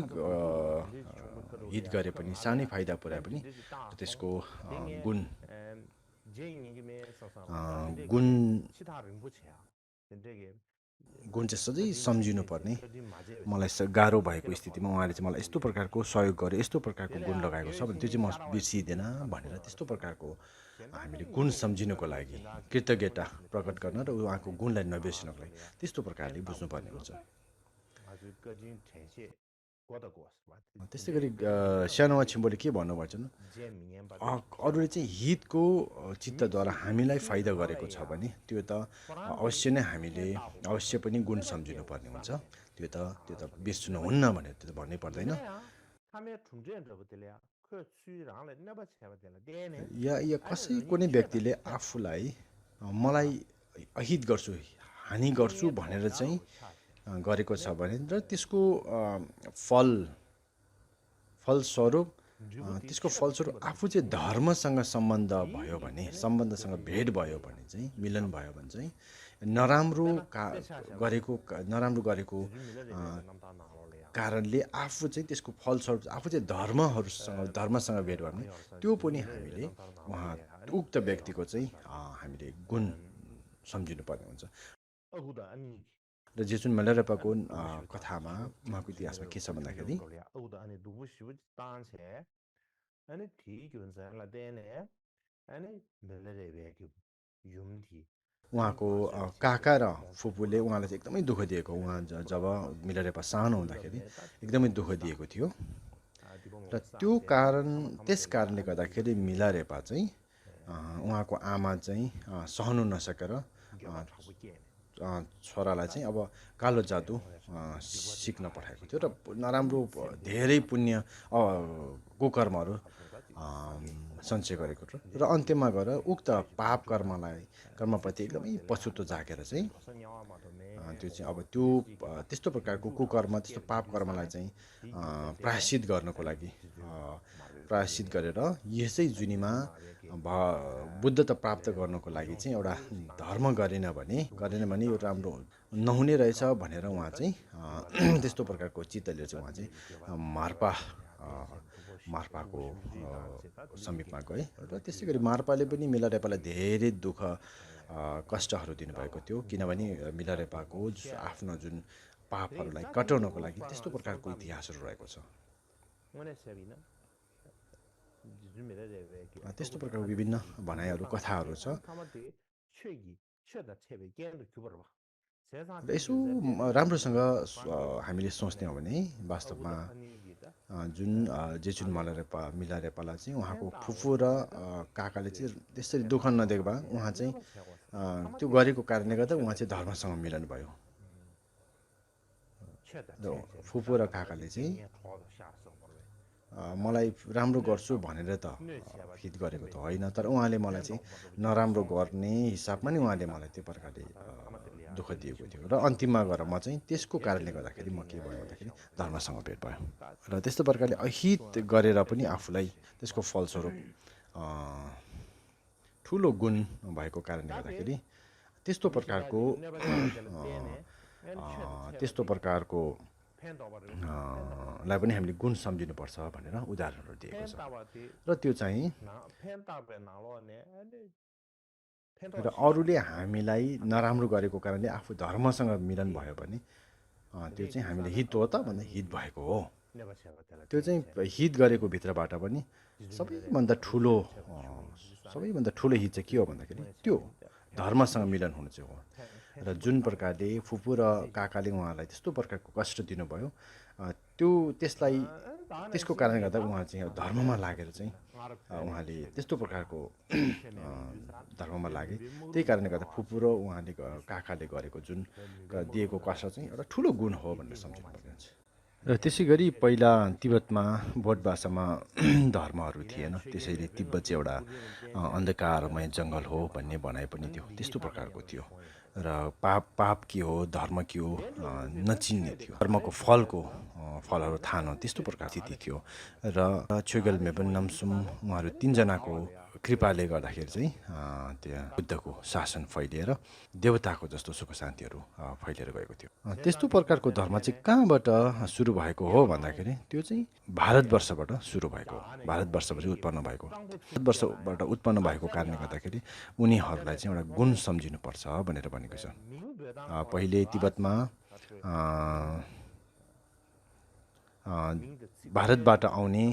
हित गरे पनि सानै फाइदा पुऱ्याए पनि त्यसको गुण चाहिँ सधैँ सम्झिनु पर्ने मलाई गाह्रो भएको स्थितिमा उहाँले चाहिँ मलाई यस्तो प्रकारको सहयोग गरे यस्तो प्रकारको गुण लगाएको छ भने त्यो चाहिँ म बिर्सिँदैन भनेर त्यस्तो प्रकारको हामीले गुण सम्झिनुको लागि कृतज्ञता प्रकट गर्न र उहाँको गुणलाई नबिर्सिनुको लागि त्यस्तो प्रकारले बुझ्नुपर्ने हुन्छ त्यस्तै गरी सानोमा छिम्बोले के भन्नुभएको छ अरूले चाहिँ हितको चित्तद्वारा हामीलाई फाइदा गरेको छ भने त्यो त अवश्य नै हामीले अवश्य पनि गुण सम्झिनुपर्ने हुन्छ त्यो त बिर्सनुहुन्न भनेर त्यो त भन्नै पर्दैन या कसै कुनै व्यक्तिले आफूलाई मलाई अहित गर्छु हानि गर्छु भनेर चाहिँ गरेको छ भने र त्यसको फलस्वरूप आफू चाहिँ धर्मसँग सम्बन्धसँग भेट भयो भने चाहिँ मिलन भयो भने चाहिँ नराम्रो गरेको कारणले आफू चाहिँ त्यसको फलस्वरूप आफू चाहिँ धर्मसँग भेट भयो भने त्यो पनि हामीले उक्त व्यक्तिको चाहिँ हामीले गुण सम्झिनु पर्ने हुन्छ र जेसुन मेलारेपाको कथामा उहाँको इतिहासमा के छ भन्दाखेरि उहाँको काका र फुपूले उहाँलाई चाहिँ एकदमै दुःख दिएको उहाँ जब मिलारेपा सानो हुँदाखेरि एकदमै दुःख दिएको थियो र त्यस कारणले गर्दाखेरि मिलारेपा चाहिँ उहाँको आमा चाहिँ सहनु नसकेर छोरालाई चाहिँ अब कालो जादु सिक्न पठाएको थियो र नराम्रो धेरै पुण्य कुकर्महरू सञ्चय गरेको थियो र अन्त्यमा गएर उक्त पाप कर्मप्रति एकदमै पछुतो जागेर चाहिँ त्यो चाहिँ अब त्यस्तो प्रकारको कुकर्म त्यस्तो पाप कर्मलाई चाहिँ प्रायश्चित गर्नको लागि प्रायश्चित गरेर यसै जुनीमा बुद्धता प्राप्त गर्नको लागि चाहिँ एउटा धर्म गरेन भने यो राम्रो नहुने रहेछ भनेर उहाँ चाहिँ त्यस्तो प्रकारको चित्त लिएर चाहिँ उहाँ चाहिँ मार्पाको समीपमा गए र त्यसै गरी मार्पाले पनि मिलारेपालाई धेरै दुःख कष्टहरू दिनुभएको थियो किनभने मिलारेपाको आफ्नो जुन पापहरूलाई कटाउनको लागि त्यस्तो प्रकारको इतिहासहरू रहेको छ त्यस्तो प्रकारको विभिन्न भनाइहरू कथाहरू छ र यसो राम्रोसँग हामीले सोच्ने हो भने वास्तवमा जेचुन मिलारेपालाई चाहिँ उहाँको फुपू र काकाले चाहिँ त्यसरी दुःख नदेख्दा उहाँ चाहिँ त्यो गरेको कारणले गर्दा उहाँ चाहिँ धर्मसँग मिलन भयो र फुपू र काकाले चाहिँ मलाई राम्रो गर्छु भनेर त हित गरेको त होइन तर उहाँले मलाई चाहिँ नराम्रो गर्ने हिसाबमा नै उहाँले मलाई त्यो प्रकारले दुःख दिएको थियो र अन्तिममा गएर म चाहिँ त्यसको कारणले गर्दाखेरि म के भयो भन्दाखेरि धर्मसँग भेट भयो र त्यस्तो प्रकारले अहित गरेर पनि आफूलाई त्यसको फलस्वरूप ठुलो गुण भएको कारणले गर्दाखेरि त्यस्तो प्रकारको लाई पनि हामीले गुण सम्झिनुपर्छ भनेर उदाहरणहरू दिएको छ र त्यो चाहिँ र अरूले हामीलाई नराम्रो गरेको कारणले आफू धर्मसँग मिलन भयो भने त्यो चाहिँ हामीले हित हो त भन्दा हित भएको हो। नेबासेवा त्यसलाई त्यो चाहिँ हित गरेको भित्रबाट पनि सबैभन्दा ठुलो हित चाहिँ के हो भन्दाखेरि त्यो धर्मसँग मिलन हुनु चाहिँ हो। र जुन प्रकारले फुपू र काकाले उहाँलाई त्यस्तो प्रकारको कष्ट दिनुभयो, त्यसको कारणले गर्दा उहाँ चाहिँ धर्ममा लागेर चाहिँ उहाँले त्यस्तो प्रकारको धर्ममा लागे। त्यही कारणले गर्दा फुपू र उहाँले काकाले गरेको जुन दिएको कष्ट चाहिँ एउटा ठुलो गुण हो भनेर सम्झिनु पर्ने हुन्छ। र त्यसै गरी पहिला तिब्बतमा बोट भाषामा धर्महरू थिएन, त्यसैले तिब्बत चाहिँ एउटा अन्धकारमय जङ्गल हो भन्ने भनाइ पनि थियो। त्यस्तो प्रकारको थियो र पाप के हो धर्म के हो नचिन्ने थियो। धर्मको फलहरू थाहा न त्यस्तो प्रकार स्थिति थियो। र छुगेल मेबन नामसुम उहाँहरू तीनजनाको कृपाले गर्दाखेरि चाहिँ त्यहाँ बुद्धको शासन फैलिएर देवताको जस्तो सुख शान्तिहरू फैलिएर गएको थियो। त्यस्तो प्रकारको धर्म चाहिँ कहाँबाट सुरु भएको हो भन्दाखेरि त्यो चाहिँ भारतवर्षबाट सुरु भएको हो। भारतवर्षबाट उत्पन्न भएको, भारतवर्षबाट उत्पन्न भएको कारणले गर्दाखेरि उनीहरूलाई चाहिँ एउटा गुण सम्झिनुपर्छ भनेर भनेको छ। पहिले तिब्बतमा भारतबाट आउने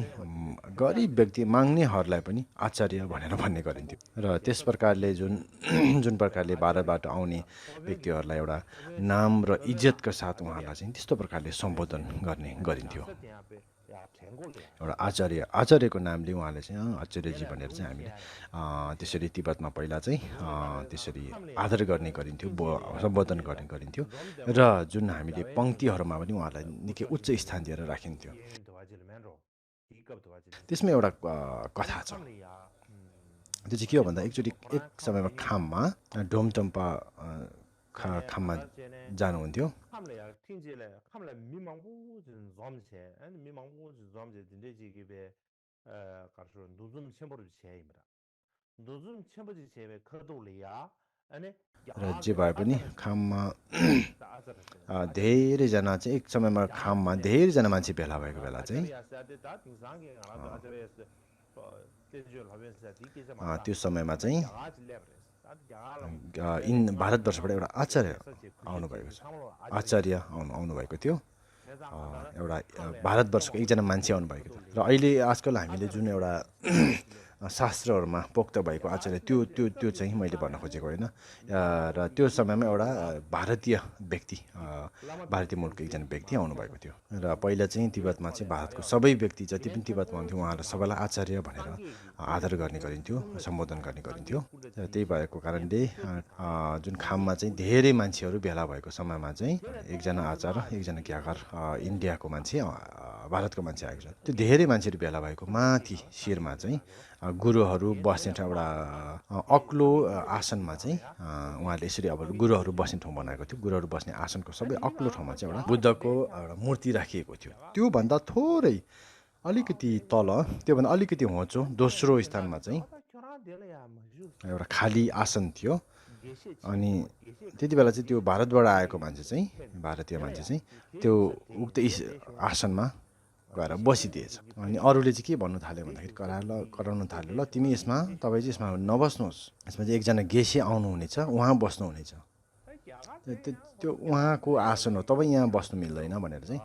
गरिब व्यक्ति माग्नेहरूलाई पनि आचार्य भनेर भन्ने गरिन्थ्यो। र त्यस प्रकारले जुन प्रकारले भारतबाट आउने व्यक्तिहरूलाई एउटा नाम र इज्जतका साथ उहाँलाई चाहिँ त्यस्तो प्रकारले सम्बोधन गरिन्थ्यो। एउटा आचार्यको नामले उहाँले चाहिँ आचार्यजी भनेर चाहिँ हामीले त्यसरी तिब्बतमा पहिला चाहिँ त्यसरी आदर गर्ने गरिन्थ्यो, सम्बोधन गर्ने गरिन्थ्यो। र जुन हामीले पङ्क्तिहरूमा पनि उहाँलाई निकै उच्च स्थान दिएर राखिन्थ्यो। त्यसमा एउटा कथा छ। त्यो चाहिँ के हो भन्दा एकचोटि एक समयमा खाममा ढोमटम्पा खाममा जानुहुन्थ्यो। र जे भए पनि खाममा धेरैजना चाहिँ एक समयमा खाममा धेरैजना मान्छे भेला भएको बेला चाहिँ त्यो समयमा चाहिँ भारतवर्षबाट एउटा आचार्य आउनुभएको थियो। एउटा भारतवर्षको एकजना मान्छे आउनुभएको थियो। र अहिले आजकल हामीले जुन एउटा शास्त्रहरूमा पोख्त भएको आचार्य त्यो चाहिँ मैले भन्न खोजेको होइन। र त्यो समयमा एउटा भारतीय मुलुकको एकजना व्यक्ति आउनुभएको थियो। र पहिला चाहिँ तिब्बतमा चाहिँ भारतको सबै व्यक्ति जति पनि तिब्बतमा हुन्थ्यो उहाँहरूलाई सबैलाई आचार्य भनेर आदर गर्ने गरिन्थ्यो, सम्बोधन गर्ने गरिन्थ्यो। र त्यही भएको कारणले जुन खाममा चाहिँ धेरै मान्छेहरू भेला भएको समयमा चाहिँ एकजना आचार्य एकजना ज्ञाकर इन्डियाको मान्छे भारतको मान्छे आएको छ। त्यो धेरै मान्छेहरू भेला भएको माथि शिरमा चाहिँ गुरुहरू बस्ने एउटा अग्लो आसनमा चाहिँ उहाँले यसरी अब गुरुहरू बस्ने ठाउँ बनाएको थियो। गुरुहरू बस्ने आसनको सबै अग्लो ठाउँमा चाहिँ एउटा बुद्धको एउटा मूर्ति राखिएको थियो। त्योभन्दा थोरै अलिकति तल, त्योभन्दा अलिकति होचो दोस्रो स्थानमा चाहिँ एउटा खाली आसन थियो। अनि त्यति बेला चाहिँ त्यो भारतबाट आएको मान्छे चाहिँ भारतीय मान्छे चाहिँ त्यो उक्त आसनमा गएर बसिदिएछ। अनि अरूले चाहिँ के भन्नु थाल्यो भन्दाखेरि कराउन थाल्यो, ल तपाईँ चाहिँ यसमा नबस्नुहोस्, यसमा चाहिँ एकजना गेसी आउनुहुनेछ, उहाँ बस्नुहुनेछ, त्यो उहाँको आसन हो, तपाईँ यहाँ बस्नु मिल्दैन भनेर चाहिँ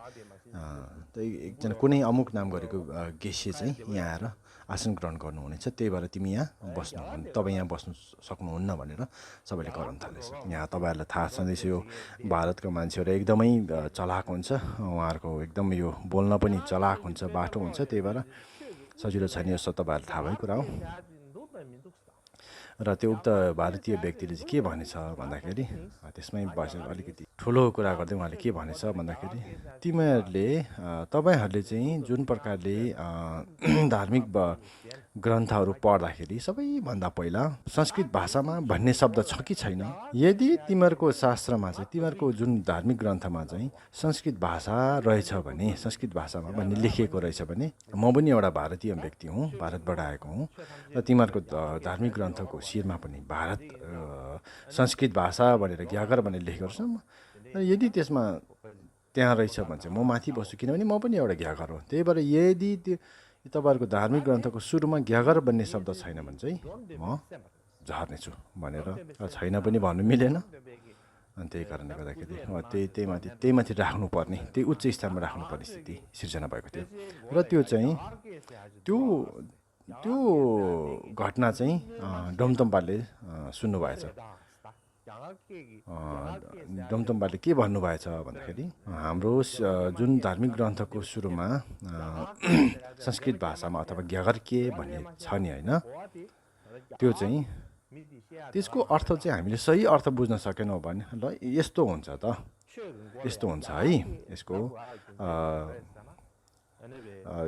एकजना कुनै अमुक नाम गरेको गेसी चाहिँ यहाँ आएर आसन ग्रहण गर्नुहुनेछ, त्यही भएर तपाईँ यहाँ बस्नु सक्नुहुन्न भनेर सबैले कराउन थालेछ। यहाँ तपाईँहरूलाई थाहा छँदैछ यो भारतको मान्छेहरू एकदमै चलाक हुन्छ, उहाँहरूको एकदम यो बोल्न पनि चलाक हुन्छ, बाटो हुन्छ, त्यही भएर सजिलो छैन यो सब तपाईँहरूलाई थाहा भएको कुरा हो। र त्यो उक्त भारतीय व्यक्तिले चाहिँ के भनेछ भन्दाखेरि त्यसमै बसेर अलिकति ठुलो कुरा गर्दै उहाँले के भनेछ भन्दाखेरि तपाईँहरूले चाहिँ जुन प्रकारले धार्मिक ग्रन्थहरू पढ्दाखेरि सबैभन्दा पहिला संस्कृत भाषामा भन्ने शब्द छ कि छैन? यदि तिमीहरूको शास्त्रमा चाहिँ तिमीहरूको जुन धार्मिक ग्रन्थमा चाहिँ संस्कृत भाषा रहेछ भने, संस्कृत भाषामा भन्ने लेखिएको रहेछ भने, म पनि एउटा भारतीय व्यक्ति हुँ, भारतबाट आएको हुँ, र तिमीहरूको धार्मिक ग्रन्थको शिरमा पनि संस्कृत भाषा भनेर ज्ञाकर भनेर लेखेको छ। यदि त्यसमा त्यहाँ रहेछ भने चाहिँ म माथि बस्छु, किनभने म पनि एउटा ज्ञाकर हो। त्यही भएर यदि तपाईँहरूको धार्मिक ग्रन्थको सुरुमा ज्ञाकर भन्ने शब्द छैन भने चाहिँ म झर्नेछु भनेर, छैन पनि भन्नु मिलेन, अनि त्यही कारणले गर्दाखेरि त्यही माथि राख्नुपर्ने त्यही उच्च स्थानमा राख्नुपर्ने स्थिति सिर्जना भएको थियो र त्यो चाहिँ त्यो त्यो घटना चाहिँ डमतम्पाले सुन्नुभएछ डमतम्पाले के भन्नुभएछ भन्दाखेरि हाम्रो जुन धार्मिक ग्रन्थको सुरुमा संस्कृत भाषामा अथवा ग्यागर्के भन्ने छ नि होइन त्यो चाहिँ त्यसको अर्थ चाहिँ हामीले सही अर्थ बुझ्न सकेनौँ भने ल यस्तो हुन्छ त यस्तो हुन्छ है यसको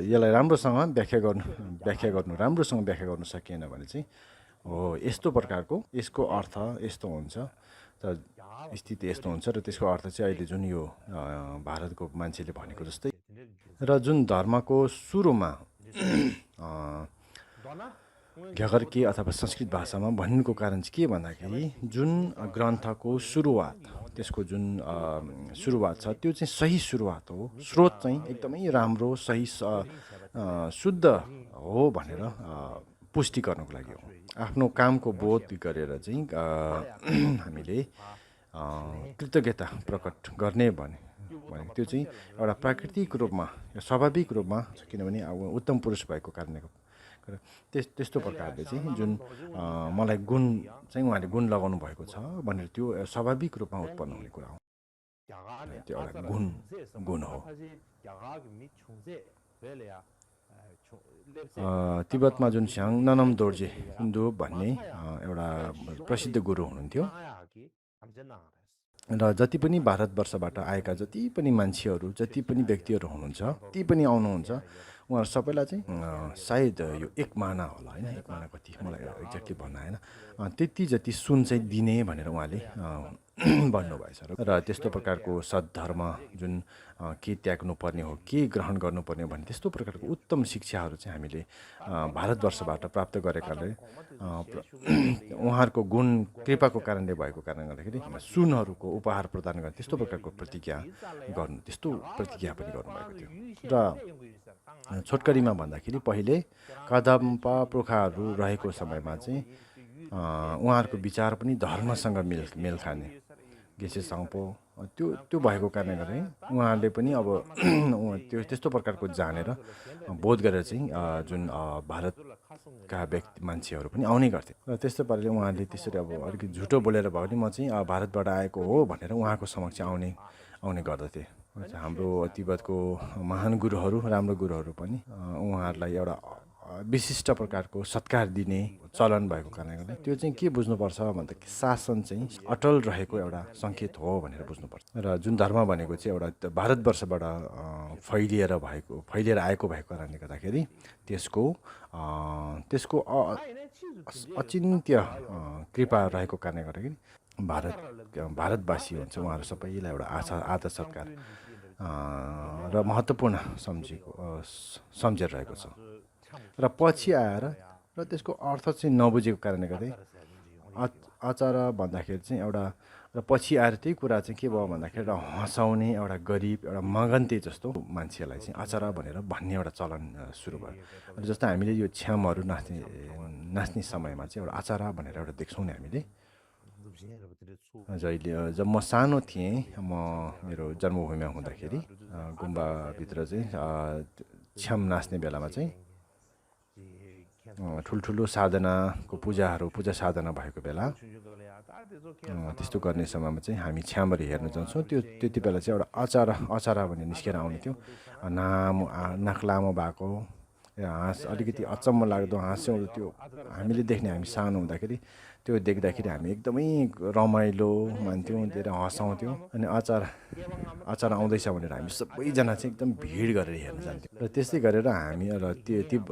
यसलाई राम्रोसँग व्याख्या गर्नु सकिएन भने चाहिँ हो यस्तो प्रकारको यसको अर्थ यस्तो हुन्छ त स्थिति यस्तो हुन्छ र त्यसको अर्थ चाहिँ अहिले जुन यो भारतको मान्छेले भनेको जस्तै र जुन धर्मको सुरुमा ग्यागर्के अथवा संस्कृत भाषामा भन्नुको कारण चाहिँ के भन्दाखेरि जुन ग्रन्थको सुरुवात त्यसको जुन सुरुवात छ त्यो चाहिँ सही सुरुवात हो स्रोत चाहिँ एकदमै राम्रो सही शुद्ध हो भनेर पुष्टि गर्नको लागि हो आफ्नो कामको बोध गरेर चाहिँ हामीले कृतज्ञता प्रकट गर्ने भनेको त्यो चाहिँ एउटा प्राकृतिक रूपमा स्वाभाविक रूपमा किनभने अब उत्तम पुरुष भएको कारणले त्यस्तो प्रकारले चाहिँ जुन मलाई गुण चाहिँ उहाँले गुण लगाउनु भएको छ भनेर त्यो स्वाभाविक रूपमा उत्पन्न हुने कुरा हो त्यो एउटा गुण हो तिब्बतमा जुन स्याङ ननम दोर्जे हिन्दू भन्ने एउटा प्रसिद्ध गुरु हुनुहुन्थ्यो र जति पनि भारतवर्षबाट आएका जति पनि मान्छेहरू जति पनि व्यक्तिहरू हुनुहुन्छ ती पनि आउनुहुन्छ उहाँहरू सबैलाई चाहिँ सायद यो 1 माना होला होइन 1 माना कति मलाई एक्ज्याक्टली भन्न आएन त्यति जति सुन चाहिँ दिने भनेर उहाँले भन्नुभएछ र त्यस्तो प्रकारको सद्धर्म जुन के त्याग्नु पर्ने हो के ग्रहण गर्नुपर्ने हो भन्ने त्यस्तो प्रकारको उत्तम शिक्षाहरू चाहिँ हामीले भारतवर्षबाट प्राप्त गरेकाले उहाँहरूको गुण कृपाको कारणले भएको कारणले गर्दाखेरि सुनहरूको उपहार प्रदान गर्ने त्यस्तो प्रकारको प्रतिज्ञा पनि गर्नुभएको थियो र छोटकरीमा भन्दाखेरि पहिले कदम्पा पुर्खाहरू रहेको समयमा चाहिँ उहाँहरूको विचार पनि धर्मसँग मेल खाने गेसे साङ्पो त्यो भएको कारणले गर्दा उहाँहरूले पनि अब त्यो त्यस्तो प्रकारको जानेर बोध गरेर चाहिँ जुन भारतका मान्छेहरू पनि आउने गर्थे र त्यस्तो पाराले उहाँले त्यसरी अब अलिकति झुटो बोलेर भयो भने म चाहिँ भारतबाट आएको हो भनेर उहाँको समक्ष आउने गर्दथे हाम्रो तिब्बतको महान गुरुहरू राम्रो गुरुहरू पनि उहाँहरूलाई एउटा विशिष्ट प्रकारको सत्कार दिने चलन भएको कारणले गर्दा त्यो चाहिँ के बुझ्नुपर्छ भन्दा शासन चाहिँ अटल रहेको एउटा सङ्केत हो भनेर बुझ्नुपर्छ र जुन धर्म भनेको चाहिँ एउटा भारतवर्षबाट फैलिएर आएको भएको कारणले गर्दाखेरि त्यसको अचिन्त्य कृपा रहेको कारणले गर्दाखेरि भारतवासी हुन्छ उहाँहरू सबैलाई एउटा आदर सत्कार र महत्त्वपूर्ण सम्झेर रहेको छ र पछि आएर र त्यसको अर्थ चाहिँ नबुझेको कारणले गर्दै आचार भन्दाखेरि चाहिँ एउटा र पछि आएर त्यही कुरा चाहिँ के भयो भन्दाखेरि एउटा हँसाउने एउटा गरिब एउटा मगन्ते जस्तो मान्छेलाई चाहिँ आचार भनेर भन्ने एउटा चलन सुरु भयो जस्तो हामीले यो छ्यामहरू नाच्ने समयमा चाहिँ एउटा आचार भनेर एउटा देख्छौँ नि हामीले जब म सानो थिएँ मेरो जन्मभूमिमा हुँदाखेरि गुम्बाभित्र चाहिँ छ्याम नाच्ने बेलामा चाहिँ ठुल्ठुलो साधनाको पूजा साधना भएको बेला त्यस्तो गर्ने समयमा चाहिँ हामी छ्यामहरू हेर्न जान्छौँ त्यति बेला चाहिँ एउटा अचारा भन्ने निस्केर आउने थियो नाक लामो भएको अलिकति अचम्म लाग्दो हाँस्यौँ त्यो हामीले देख्ने हामी सानो हुँदाखेरि त्यो देख्दाखेरि हामी एकदमै रमाइलो मान्थ्यौँ धेरै हँसाउँथ्यौँ अनि अचार आउँदैछ भनेर हामी सबैजना चाहिँ एकदम भिड गरेर हेर्न जान्थ्यौँ र त्यस्तै गरेर हामी र त्यो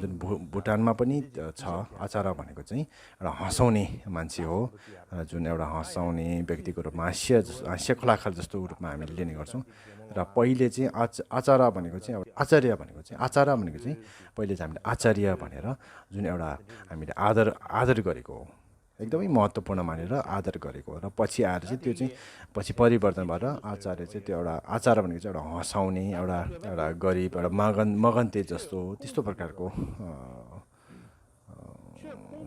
जुन भुटानमा पनि छ अचार भनेको चाहिँ एउटा हँसाउने मान्छे हो जुन एउटा हँसाउने व्यक्तिको रूपमा हास्य कलाकार जस्तो रूपमा हामीले लिने गर्छौँ र पहिले चाहिँ आचार्य भनेको चाहिँ पहिले चाहिँ हामीले आचार्य भनेर जुन एउटा हामीले आदर गरेको हो एकदमै महत्त्वपूर्ण मानेर आदर गरेको हो र पछि आएर चाहिँ त्यो चाहिँ पछि परिवर्तन भएर आचार्य चाहिँ त्यो एउटा आचार्य भनेको चाहिँ एउटा हँसाउने एउटा गरिब एउटा मगन्ते जस्तो त्यस्तो प्रकारको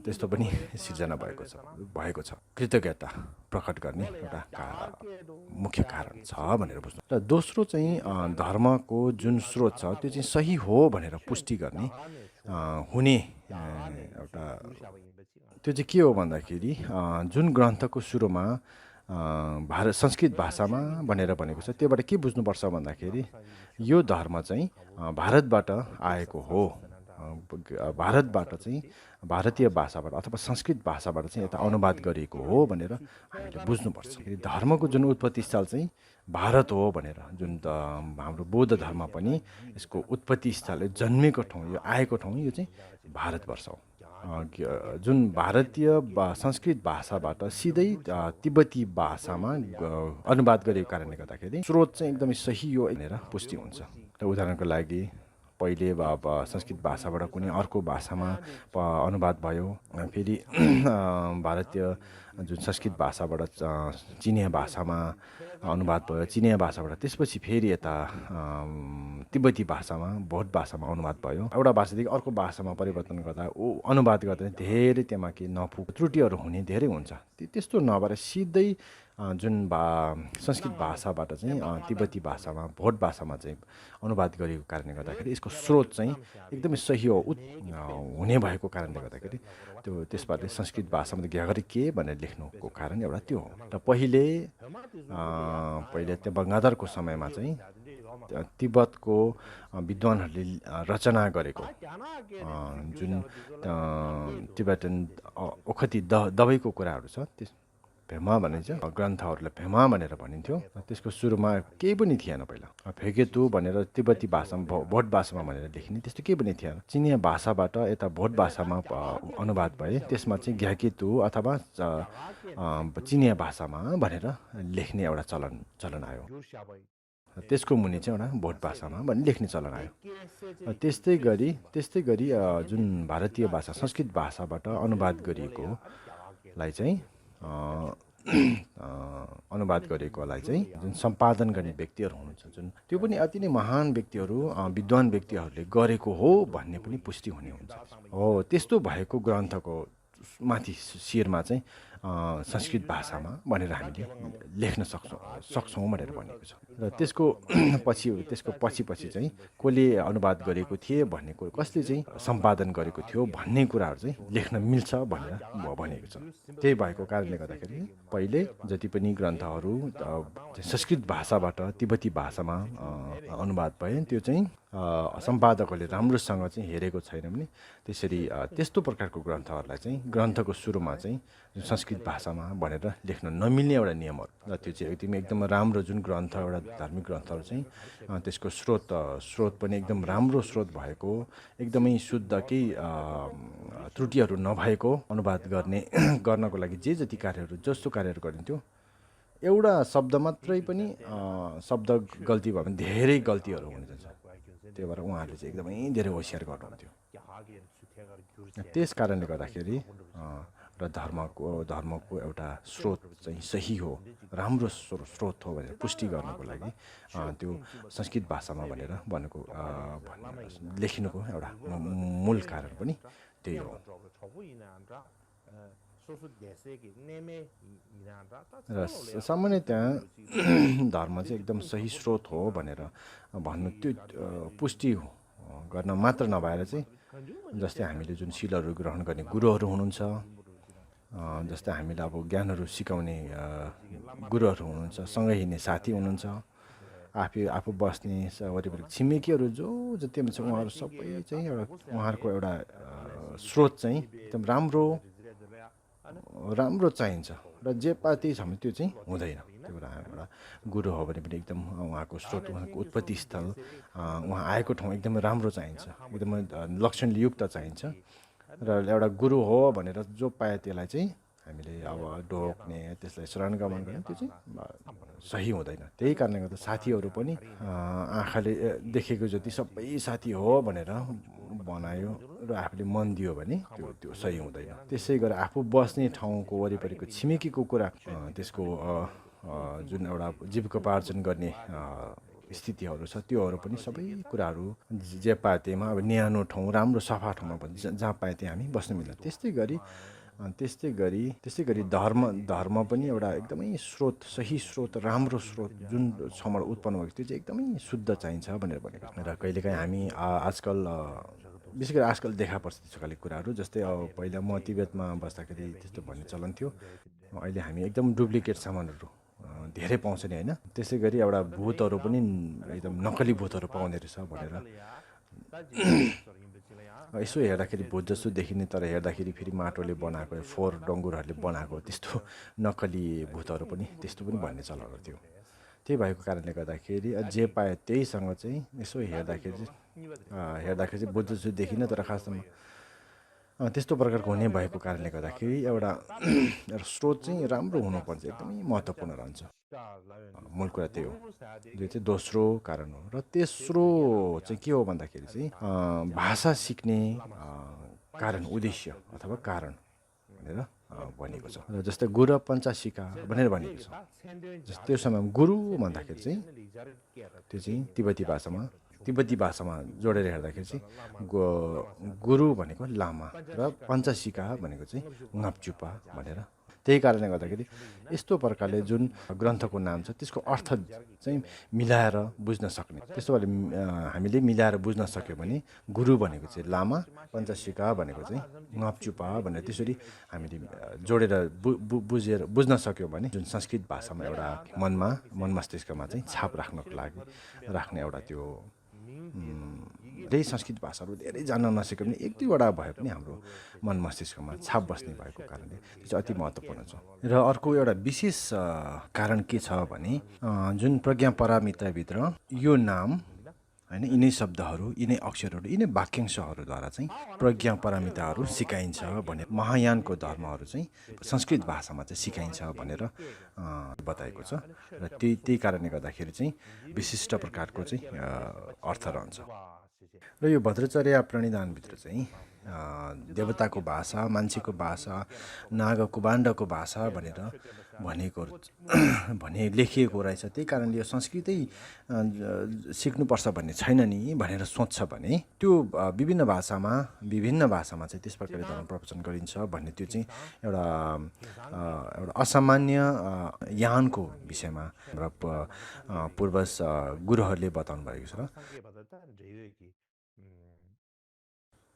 त्यस्तो पनि सिर्जना भएको छ कृतज्ञता प्रकट गर्ने एउटा मुख्य कारण छ भनेर बुझ्नु। र दोस्रो चाहिँ धर्मको जुन स्रोत छ त्यो चाहिँ सही हो भनेर पुष्टि गर्ने हुने एउटा त्यो चाहिँ के हो भन्दाखेरि जुन ग्रन्थको सुरुमा संस्कृत भाषामा भनेर भनेको छ त्योबाट के बुझ्नुपर्छ भन्दाखेरि यो धर्म चाहिँ भारतबाट आएको हो, भारतबाट चाहिँ भारतीय भाषाबाट अथवा संस्कृत भाषाबाट चाहिँ यता अनुवाद गरिएको हो भनेर हामीले बुझ्नुपर्छ। धर्मको जुन उत्पत्ति स्थल चाहिँ भारत हो भनेर, जुन हाम्रो बौद्ध धर्म पनि यसको उत्पत्ति स्थल जन्मेको ठाउँ यो आएको ठाउँ यो चाहिँ भारतवर्ष हो। जुन भारतीय संस्कृत भाषाबाट सिधै तिब्बती भाषामा अनुवाद गरेको कारणले गर्दाखेरि स्रोत चाहिँ एकदमै सही हो भनेर पुष्टि हुन्छ। र उदाहरणको लागि पहिले संस्कृत भाषाबाट कुनै अर्को भाषामा अनुवाद भयो, फेरि भारतीय जुन संस्कृत भाषाबाट चिनिया भाषामा अनुवाद भयो, चिनिया भाषाबाट त्यसपछि फेरि यता तिब्बती भाषामा भोट भाषामा अनुवाद भयो। एउटा भाषादेखि अर्को भाषामा परिवर्तन गर्दा अनुवाद गर्दा धेरै त्यहाँ के त्रुटिहरू हुने धेरै हुन्छ। त्यस्तो नभएर सिधै जुन संस्कृत भाषाबाट चाहिँ तिब्बती भाषामा भोट भाषामा चाहिँ अनुवाद गरेको कारणले गर्दाखेरि यसको स्रोत चाहिँ एकदमै सही हो हुने भएको कारणले गर्दाखेरि त्यो त्यसबाट संस्कृत भाषामा घ्यागरी के भनेर लेख्नुको कारण एउटा त्यो हो। र पहिले त्यो गङ्गाधरको समयमा चाहिँ तिब्बतको विद्वानहरूले रचना गरेको जुन तिब्बतन ओखती दबाईको कुराहरू छ त्यस भेमा भनिन्छ, ग्रन्थहरूलाई भेमा भनेर भनिन्थ्यो। त्यसको सुरुमा केही पनि थिएन। पहिला फेकेतु भनेर तिब्बती भाषामा भोट भाषामा भनेर लेखिने त्यस्तो केही पनि थिएन। चिनिया भाषाबाट यता भोट भाषामा अनुवाद भए त्यसमा चाहिँ घ्याकेतु अथवा चिनिया भाषामा भनेर लेख्ने एउटा चलन आयो। त्यसको मुनि चाहिँ एउटा भोट भाषामा भन्ने लेख्ने चलन आयो। त्यस्तै गरी जुन भारतीय भाषा संस्कृत भाषाबाट अनुवाद गरिएकोलाई चाहिँ अनुवाद गरेकोलाई चाहिँ जुन सम्पादन गर्ने व्यक्तिहरू हुनुहुन्छ जुन त्यो पनि अति नै महान व्यक्तिहरू विद्वान व्यक्तिहरूले गरेको हो भन्ने पनि पुष्टि हुने हुन्छ। हो त्यस्तो भएको ग्रन्थको माथि शिरमा चाहिँ संस्कृत भाषामा भनेर हामीले लेख्न सक्छौँ भनेर भनेको छ। र त्यसको पछि चाहिँ कसले अनुवाद गरेको थिए भन्ने कुरा, कसले चाहिँ सम्पादन गरेको थियो भन्ने कुराहरू चाहिँ लेख्न मिल्छ भनेर भनेको छ। त्यही भएको कारणले गर्दाखेरि पहिले जति पनि ग्रन्थहरू संस्कृत भाषाबाट तिब्बती भाषामा अनुवाद भए त्यो चाहिँ सम्पादकहरूले राम्रोसँग चाहिँ हेरेको छैन भने त्यसरी त्यस्तो प्रकारको ग्रन्थहरूलाई चाहिँ ग्रन्थको सुरुमा चाहिँ संस्कृत भाषामा भनेर लेख्न नमिल्ने एउटा नियमहरू र त्यो चाहिँ एकदम राम्रो जुन ग्रन्थ एउटा धार्मिक ग्रन्थहरू चाहिँ त्यसको स्रोत पनि एकदम राम्रो स्रोत भएको एकदमै शुद्ध केही त्रुटिहरू नभएको अनुवाद गर्नको लागि जति कार्यहरू जस्तो कार्यहरू गरिन्थ्यो एउटा शब्द मात्रै पनि शब्द गल्ती भयो भने धेरै गल्तीहरू हुन जान्छ। त्यही भएर उहाँहरूले चाहिँ एकदमै धेरै होसियार गर्नुहुन्थ्यो। त्यस कारणले गर्दाखेरि र धर्मको एउटा स्रोत चाहिँ सही हो, राम्रो स्रोत हो भनेर पुष्टि गर्नको लागि त्यो संस्कृत भाषामा भनेर लेखिनुको एउटा मूल कारण पनि त्यही हो। र सामान्यतया धर्म चाहिँ एकदम सही स्रोत हो भनेर भन्नु त्यो पुष्टि गर्न मात्र नभएर चाहिँ जस्तै हामीले जुन सिलहरू ग्रहण गर्ने गुरुहरू हुनुहुन्छ, जस्तै हामीलाई अब ज्ञानहरू सिकाउने गुरुहरू हुनुहुन्छ, सँगै हिँड्ने साथी हुनुहुन्छ, आफू बस्ने वरिपरि छिमेकीहरू जो जति पनि छ उहाँहरू सबै चाहिँ उहाँहरूको एउटा स्रोत चाहिँ एकदम राम्रो चाहिन्छ र जे पाति छ भने त्यो चाहिँ हुँदैन। त्यो भएर एउटा गुरु हो भने पनि एकदम उहाँको स्रोत उहाँको उत्पत्ति स्थल उहाँ आएको ठाउँ एकदमै राम्रो चाहिन्छ, एकदमै लक्षणयुक्त चाहिन्छ। र एउटा गुरु हो भनेर जो पाए त्यसलाई चाहिँ हामीले अब ढोक्ने त्यसलाई शरणगमन गर्ने त्यो चाहिँ सही हुँदैन। त्यही कारणले गर्दा साथीहरू पनि आँखाले देखेको जति सबै साथी हो भनेर बनायो र आफूले मन दियो भने त्यो सही हुँदैन। त्यसै गरेर आफू बस्ने ठाउँको वरिपरिको छिमेकीको कुरा त्यसको जुन एउटा जीविकोपार्जन गर्ने स्थितिहरू छ त्योहरू पनि सबै कुराहरू जे पाए त्यहीमा अब न्यानो ठाउँ राम्रो सफा ठाउँमा जहाँ पाए त्यहाँ हामी बस्न मिल्छ। त्यस्तै गरी धर्म पनि एउटा एकदमै सही स्रोत राम्रो स्रोत जुन ठाउँबाट उत्पन्न भएको त्यो चाहिँ एकदमै शुद्ध चाहिन्छ भनेर भनेको र कहिलेकाहीँ हामी आजकल विशेष गरी आजकल देखा पर्छ त्यस्तो खाले कुराहरू। जस्तै अब पहिला म तिब्बतमा बस्दाखेरि त्यस्तो भन्ने चलन थियो, अहिले हामी एकदम डुप्लिकेट सामानहरू धेरै पाउँछ नि होइन। त्यसै गरी एउटा भूतहरू पनि एकदम नक्कली भूतहरू पाउने रहेछ भनेर यसो हेर्दाखेरि भूत जस्तो देखिने तर हेर्दाखेरि फेरि माटोले बनाएको फोहोर डङ्गुरहरूले बनाएको त्यस्तो नक्कली भूतहरू पनि त्यस्तो पनि भन्ने चलनहरू थियो। त्यही भएको कारणले गर्दाखेरि जे पाए त्यहीसँग चाहिँ यसो हेर्दाखेरि चाहिँ भूत जस्तो देखिन तर खासमा त्यस्तो प्रकारको हुने भएको कारणले गर्दाखेरि एउटा स्रोत चाहिँ राम्रो हुनुपर्छ, एकदमै महत्त्वपूर्ण रहन्छ। मूल कुरा त्यही हो, जो चाहिँ दोस्रो कारण हो। र तेस्रो चाहिँ के हो भन्दाखेरि चाहिँ भाषा सिक्ने कारण उद्देश्य अथवा कारण भनेर भनिएको छ। र जस्तै गुरु पञ्चासिका भनेर भनिएको छ। जस्तै त्यो समयमा गुरु भन्दाखेरि चाहिँ त्यो चाहिँ तिब्बती भाषामा जोडेर हेर्दाखेरि चाहिँ गुरु भनेको लामा र पञ्चासिका भनेको चाहिँ ङाप्चुपा भनेर। त्यही कारणले गर्दाखेरि यस्तो प्रकारले जुन ग्रन्थको नाम छ त्यसको अर्थ चाहिँ मिलाएर बुझ्न सक्ने, त्यस्तो भएर हामीले मिलाएर बुझ्न सक्यो भने गुरु भनेको चाहिँ लामा, पञ्चासिका भनेको चाहिँ ङाप्चुपा भनेर त्यसरी हामीले जोडेर बुझ्न सक्यो भने जुन संस्कृत भाषामा एउटा मन मस्तिष्कमा चाहिँ छाप राख्ने एउटा त्यो धेरै संस्कृत भाषाहरू धेरै जान्न नसके पनि एक दुईवटा भए पनि हाम्रो मन मस्तिष्कमा छाप बस्ने भएको कारणले त्यो चाहिँ अति महत्त्वपूर्ण छ। र अर्को एउटा विशेष कारण के छ भने जुन प्रज्ञा पारमिताभित्र यो नाम होइन यिनै शब्दहरू यिनै अक्षरहरू यिनै वाक्यांशहरूद्वारा चाहिँ प्रज्ञा पारमिताहरू सिकाइन्छ भनेर महायानको धर्महरू चाहिँ संस्कृत भाषामा चाहिँ सिकाइन्छ भनेर बताएको छ। र त्यही कारणले गर्दाखेरि चाहिँ विशिष्ट प्रकारको चाहिँ अर्थ रहन्छ। र यो भद्रचर्या प्रणिधानभित्र चाहिँ देवताको भाषा, मान्छेको भाषा, नाग कुबाण्डको भाषा भनेर लेखिएको रहेछ। त्यही कारणले यो संस्कृतै सिक्नुपर्छ भन्ने छैन नि भनेर सोच्छ भने त्यो विभिन्न भाषामा चाहिँ त्यस प्रकारले धर्म प्रवचन गरिन्छ भन्ने त्यो चाहिँ एउटा असामान्य ज्ञानको विषयमा र पूर्वज गुरुहरूले बताउनु भएको छ।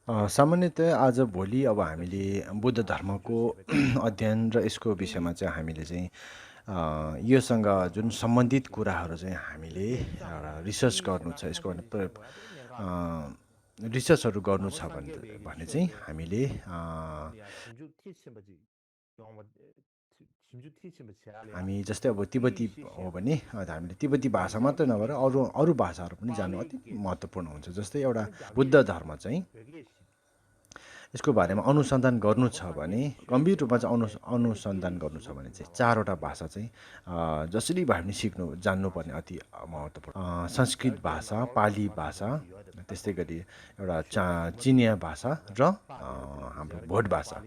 सामान्यतया आजभोलि अब हामीले बुद्ध धर्मको अध्ययन र यसको विषयमा चाहिँ हामीले चाहिँ योसँग जुन सम्बन्धित कुराहरू चाहिँ हामीले एउटा रिसर्च गर्नु छ, यसको रिसर्चहरू गर्नु छ भने चाहिँ हामीले जस्तै अब तिब्बती हो भने हामीले तिब्बती भाषा मात्रै नभएर अरू भाषाहरू पनि जान्नु अति महत्त्वपूर्ण हुन्छ। जस्तै एउटा बुद्ध धर्म चाहिँ यसको बारेमा अनुसन्धान गर्नु छ भने गम्भीर रूपमा चाहिँ अनुसन्धान गर्नु छ भने चाहिँ चारवटा भाषा चाहिँ जसरी भए पनि जान्नुपर्ने अति महत्त्वपूर्ण। संस्कृत भाषा, पाली भाषा, त्यस्तै गरी एउटा चिनिया भाषा र हाम्रो भोट भाषा।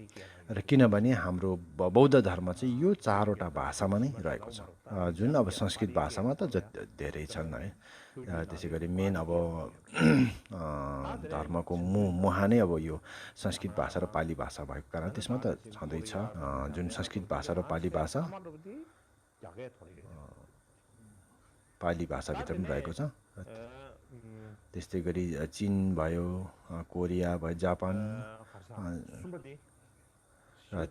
र किनभने हाम्रो बौद्ध धर्म चाहिँ यो चारवटा भाषामा नै रहेको छ। जुन अब संस्कृत भाषामा त धेरै छन् है। त्यसै गरी मेन अब धर्मको मुहा नै अब यो संस्कृत भाषा र पाली भाषा भएको कारण त्यसमा त छँदैछ। जुन संस्कृत भाषा र पाली भाषाभित्र पनि रहेको छ। त्यस्तै गरी चीन भयो, कोरिया भयो, जापान र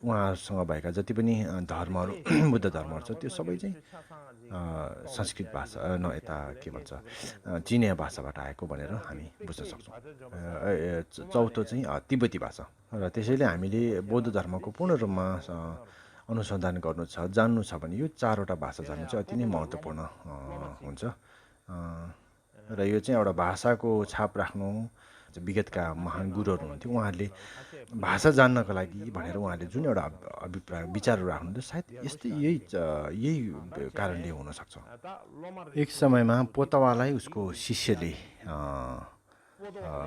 उहाँहरूसँग भएका जति पनि धर्महरू बुद्ध धर्महरू छ त्यो सबै चाहिँ संस्कृत भाषा यता के भन्छ चिनिया भाषाबाट आएको भनेर हामी बुझ्न सक्छौँ। चौथो चाहिँ तिब्बती भाषा। र त्यसैले हामीले बौद्ध धर्मको पूर्ण रूपमा अनुसन्धान गर्नु छ, जान्नु छ भने यो चारवटा भाषा जान्नु चाहिँ अति नै महत्त्वपूर्ण हुन्छ। र यो चाहिँ एउटा भाषाको छाप राख्नु, विगतका महान गुरुहरू हुन्थ्यो उहाँहरूले भाषा जान्नको लागि भनेर उहाँहरूले जुन एउटा अभिप्राय विचारहरू राख्नुहुन्थ्यो सायद यही कारणले हुनसक्छ। एक समयमा पोतवालाई उसको शिष्यले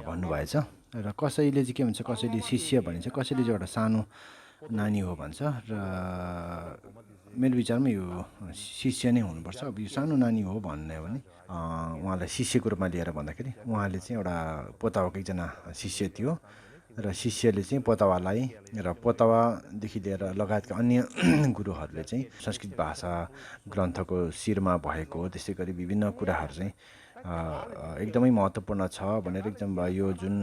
भन्नुभएछ र कसैले चाहिँ के भन्छ, कसैले शिष्य भनिन्छ, कसैले चाहिँ एउटा सानो नानी हो भन्छ। र मेरो विचारमा यो शिष्य नै हुनुपर्छ। अब यो सानो नानी हो भन्ने हो भने उहाँलाई शिष्यको रूपमा लिएर भन्दाखेरि उहाँले चाहिँ एउटा पोतावाको एकजना शिष्य थियो र शिष्यले चाहिँ पोतावालाई र पोतावादेखि लिएर लगायतका अन्य गुरुहरूले चाहिँ संस्कृत भाषा ग्रन्थको शिरमा भएको त्यसै गरी विभिन्न कुराहरू चाहिँ एकदमै महत्त्वपूर्ण छ भनेर एकदम यो जुन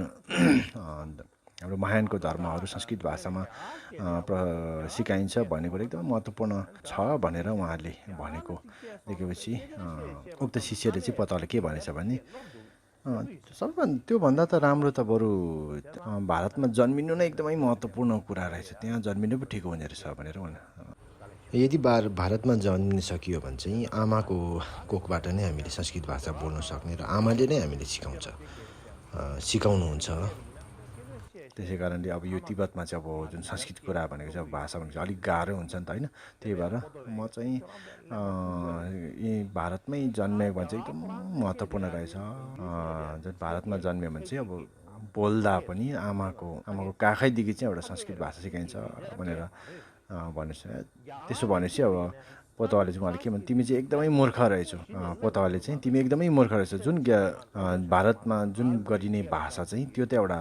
हाम्रो महायानको धर्महरू संस्कृत भाषामा सिकाइन्छ भन्ने कुरा एकदम महत्त्वपूर्ण छ भनेर उहाँहरूले भनेको देखेपछि उक्त शिष्यले चाहिँ पोतावाले के भनेछ भने सबभन्दा त्योभन्दा त राम्रो त बरु भारतमा जन्मिनु नै एकदमै महत्त्वपूर्ण कुरा रहेछ, त्यहाँ जन्मिनु पो ठिक हुने रहेछ भनेर भने। यदि भारतमा जन्मिन सकियो भने चाहिँ आमाको कोखबाट नै हामीले संस्कृत भाषा बोल्न सक्ने र आमाले नै हामीले सिकाउनुहुन्छ। त्यसै कारणले अब यो तिब्बतमा चाहिँ अब जुन संस्कृत कुरा भनेको चाहिँ अब भाषा भनेको चाहिँ अलिक गाह्रो हुन्छ नि त होइन। त्यही भएर म चाहिँ यी भारतमै जन्मेको भने चाहिँ एकदम महत्त्वपूर्ण रहेछ। जुन भारतमा जन्म्यो भने चाहिँ अब बोल्दा पनि आमाको काखैदेखि चाहिँ एउटा संस्कृत भाषा सिकाइन्छ भनेर भनेछ। त्यसो भनेपछि अब पोतावाले चाहिँ उहाँले के भन्छ, तिमी चाहिँ एकदमै मूर्ख रहेछौ। पोतावाले चाहिँ तिमी एकदमै मूर्ख रहेछौ। जुन भारतमा जुन गरिने भाषा चाहिँ त्यो त एउटा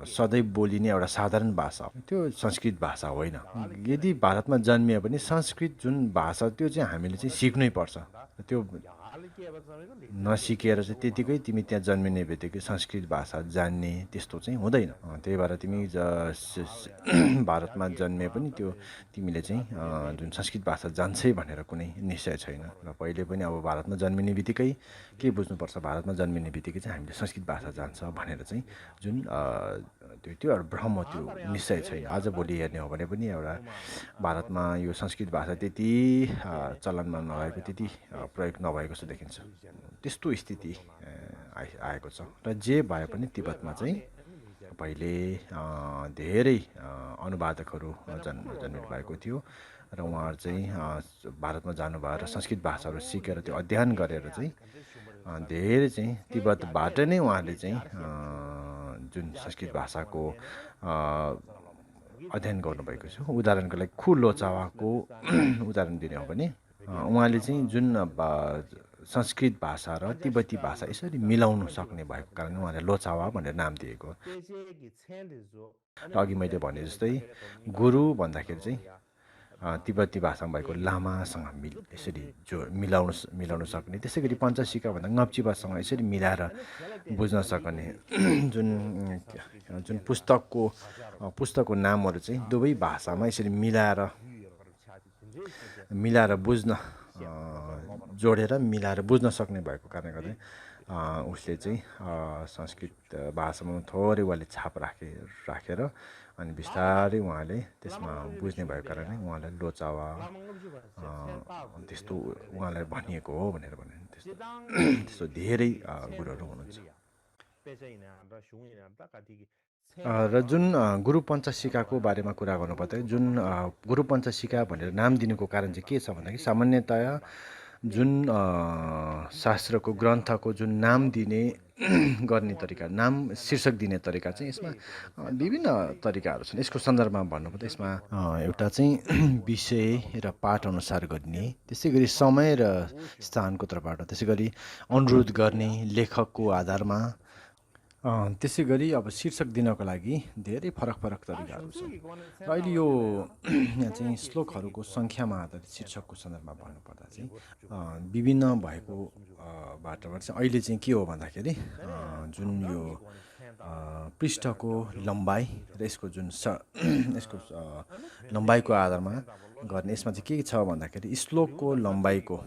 सधैँ बोलिने एउटा साधारण भाषा हो, त्यो संस्कृत भाषा होइन। यदि भारतमा जन्मियो भने संस्कृत जुन भाषा त्यो चाहिँ हामीले चाहिँ सिक्नै पर्छ। त्यो नसिकेर चाहिँ त्यतिकै तिमी त्यहाँ जन्मिने बित्तिकै संस्कृत भाषा जान्ने त्यस्तो चाहिँ हुँदैन। त्यही भएर तिमी भारतमा जन्मे पनि त्यो तिमीले चाहिँ जुन संस्कृत भाषा जान्छै भनेर कुनै निश्चय छैन। र पहिले पनि अब भारतमा जन्मिने बित्तिकै के बुझ्नुपर्छ, भारतमा जन्मिने बित्तिकै चाहिँ हामीले संस्कृत भाषा जान्छ भनेर चाहिँ जुन त्यो एउटा भ्रम, त्यो निश्चय छैन। आजभोलि हेर्ने हो भने पनि एउटा भारतमा यो संस्कृत भाषा त्यति चलनमा नभएको, त्यति प्रयोग नभएको जस्तो देखिन्छ। त्यस्तो स्थिति आएको छ। र जे भए पनि तिब्बतमा चाहिँ पहिले धेरै अनुवादकहरू जन्मिनु भएको थियो र उहाँहरू चाहिँ भारतमा जानुभयो र संस्कृत भाषाहरू सिकेर त्यो अध्ययन गरेर चाहिँ धेरै चाहिँ तिब्बतबाट नै उहाँहरूले चाहिँ जुन संस्कृत भाषाको अध्ययन गर्नुभएको छ। उदाहरणको लागि खु लोचावाको उदाहरण दिने हो भने उहाँले चाहिँ जुन संस्कृत भाषा र तिब्बती भाषा यसरी मिलाउन सक्ने भएको कारण उहाँले लोचावा भनेर नाम दिएको। र अघि मैले भने जस्तै गुरु भन्दाखेरि चाहिँ तिब्बती भाषामा भएको लामासँग यसरी मिलाउन सक्ने, त्यसै गरी पञ्चशिका भन्दा ngapchipaसँग यसरी मिलाएर बुझ्न सक्ने जुन पुस्तकको नामहरू चाहिँ दुवै भाषामा यसरी मिलाएर बुझ्न जोडेर मिलाएर बुझ्न सक्ने भएको कारणले गर्दा उसले चाहिँ संस्कृत भाषामा थोरै उहाँले छाप राखेर अनि बिस्तारै उहाँले त्यसमा बुझ्ने भएको कारणले उहाँलाई लोचावा त्यस्तो उहाँलाई भनिएको हो भनेर भने। त्यस्तो धेरै गुरुहरू हुनुहुन्छ। र जुन गुरु पञ्चशिकाको बारेमा कुरा गर्नुपर्दा जुन गुरु पञ्चशिका भनेर नाम दिनुको कारण चाहिँ के छ भन्दाखेरि सामान्यतया जुन शास्त्रको ग्रन्थको जुन नाम दिने गर्ने तरिका, नाम शीर्षक दिने तरिका चाहिँ यसमा विभिन्न तरिकाहरू छन्। यसको सन्दर्भमा भन्नुपर्दा यसमा एउटा चाहिँ विषय र पाठ अनुसार गरिने, त्यसै गरी समय र स्थानको तर्फबाट, त्यसै गरी अनुरोध गर्ने लेखकको आधारमा, त्यसै गरी अब शीर्षक दिनको लागि धेरै फरक तरिकाहरू छन्। र अहिले यो यहाँ चाहिँ श्लोकहरूको सङ्ख्यामा आधारित शीर्षकको सन्दर्भमा भन्नुपर्दा चाहिँ विभिन्न भएको बाटोबाट चाहिँ अहिले चाहिँ के हो भन्दाखेरि जुन यो पृष्ठको लम्बाइ र यसको जुन यसको लम्बाइको आधारमा गर्ने। यसमा चाहिँ के छ भन्दाखेरि श्लोकको लम्बाइको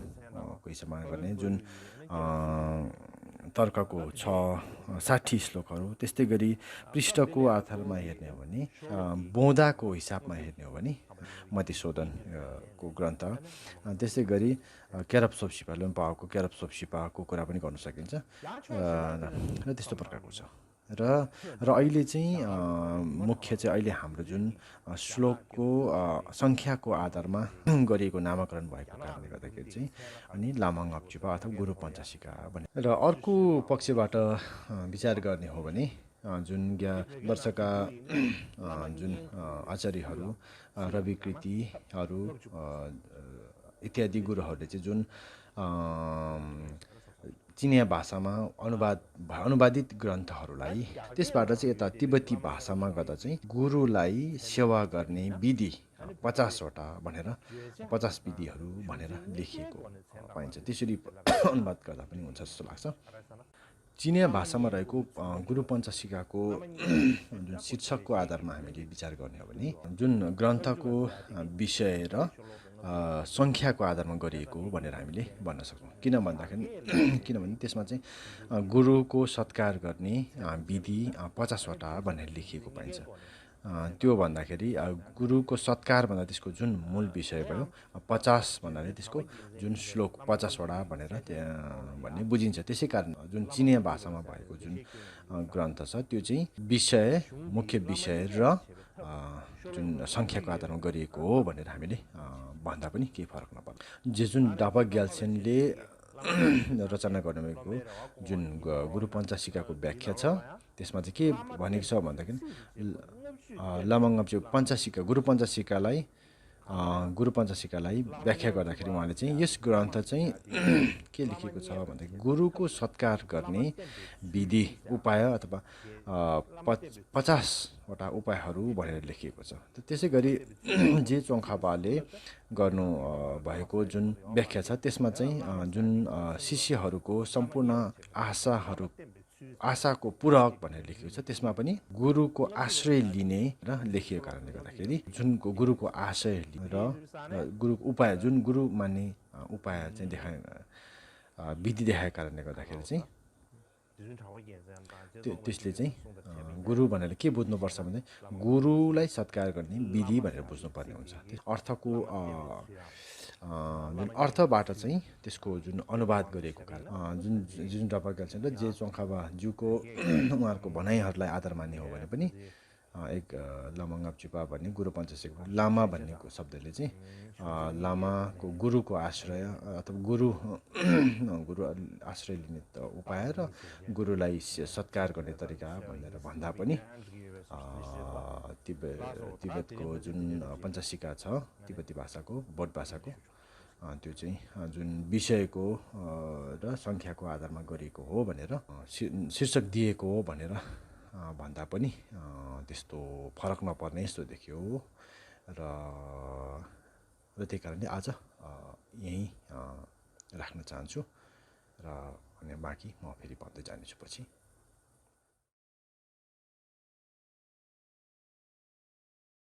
हिसाबमा गर्ने जुन तर्कको 60 श्लोकहरू, त्यस्तै गरी पृष्ठको आधारमा हेर्ने हो भने बोधाको हिसाबमा हेर्ने हो भने मधुसूदनको ग्रन्थ, त्यसै गरी केरपसोप्सिपा लुम्पाको केरपसोप्सिपाको कुरा पनि गर्न सकिन्छ र त्यस्तो प्रकारको छ। र अहिले चाहिँ मुख्य चाहिँ अहिले हाम्रो जुन श्लोकको सङ्ख्याको आधारमा गरिएको नामाकरण भएको कारणले गर्दाखेरि चाहिँ अनि लामा ngapchipa अथवा गुरु पञ्चशिका भने। र अर्को पक्षबाट विचार गर्ने हो भने जुन वर्षका जुन आचार्यहरू रविकृतिहरू इत्यादि गुरुहरूले चाहिँ जुन चिनिया भाषामा अनुवादित ग्रन्थहरूलाई त्यसबाट चाहिँ यता तिब्बती भाषामा गर्दा चाहिँ गुरुलाई सेवा गर्ने विधि 50 वटा भनेर 50 विधिहरू भनेर लेखिएको पाइन्छ। त्यसरी अनुवाद गर्दा पनि हुन्छ जस्तो लाग्छ। चिनिया भाषामा रहेको गुरु पञ्चशिखाको जुन शीर्षकको आधारमा हामीले विचार गर्ने हो भने जुन ग्रन्थको विषय र सङ्ख्याको आधारमा गरिएको हो भनेर हामीले भन्न सक्छौँ। किनभने त्यसमा चाहिँ गुरुको सत्कार गर्ने विधि 50 वटा भनेर लेखिएको पाइन्छ। त्यो भन्दाखेरि गुरुको सत्कार भन्दा त्यसको जुन मूल विषय भयो 50 भन्नाले त्यसको जुन श्लोक 50 वटा भनेर भन्ने बुझिन्छ। त्यसै कारण जुन चिनिया भाषामा भएको जुन ग्रन्थ छ त्यो चाहिँ मुख्य विषय र जुन सङ्ख्याको आधारमा गरिएको हो भनेर हामीले भन्दा पनि केही फरक नपर्छ। जुन डापा ग्याल्सेनले रचना गर्नुभएको जुन गुरु पञ्चशिखाको व्याख्या छ त्यसमा चाहिँ के भनेको छ भन्दाखेरि लामाङ्गाम्चु पञ्चशिखा गुरु पञ्चशिखालाई व्याख्या गर्दाखेरि उहाँले चाहिँ यस ग्रन्थ चाहिँ के लेखेको छ भन्दाखेरि गुरुको सत्कार गर्ने विधि उपाय अथवा 50 वटा उपायहरू भनेर लेखिएको छ। त्यसै गरी जे चोङखापाले गर्नु भएको जुन व्याख्या छ त्यसमा चाहिँ जुन शिष्यहरूको सम्पूर्ण आशाको पूरक भनेर लेखिएको छ त्यसमा पनि गुरुको आश्रय लिने र लेखिएको कारणले गर्दाखेरि जुन गुरुको आशय र गुरुको उपाय जुन गुरु मान्ने उपाय चाहिँ विधि देखाएको कारणले गर्दाखेरि चाहिँ त्यसले चाहिँ गुरु भनेर के बुझ्नुपर्छ भने गुरुलाई सत्कार गर्ने विधि भनेर बुझ्नुपर्ने हुन्छ। अर्थको जुन अर्थबाट चाहिँ त्यसको जुन अनुवाद गरिएको कारण जुन डापा ग्याल्सेन र जे चोङखाबा ज्यूको उहाँहरूको भनाइहरूलाई आधार मान्ने हो भने पनि एक लामाङ्गाम्चुपा भन्ने गुरु पञ्चशिखा लामा भन्ने शब्दले चाहिँ लामाको गुरुको आश्रय अथवा गुरु आश्रय लिने उपाय र गुरुलाई सत्कार गर्ने तरिका भनेर भन्दा पनि तिब्बतको जुन पञ्चशिखा छ तिब्बती भाषाको बोध भाषाको त्यो चाहिँ जुन विषयको र सङ्ख्याको आधारमा गरिएको हो भनेर शीर्षक दिएको हो भनेर भन्दा पनि त्यस्तो फरक नपर्ने जस्तो देखियो र त्यही कारणले आज यहीँ राख्न चाहन्छु र अनि बाँकी म फेरि भन्दै जानेछु पछि।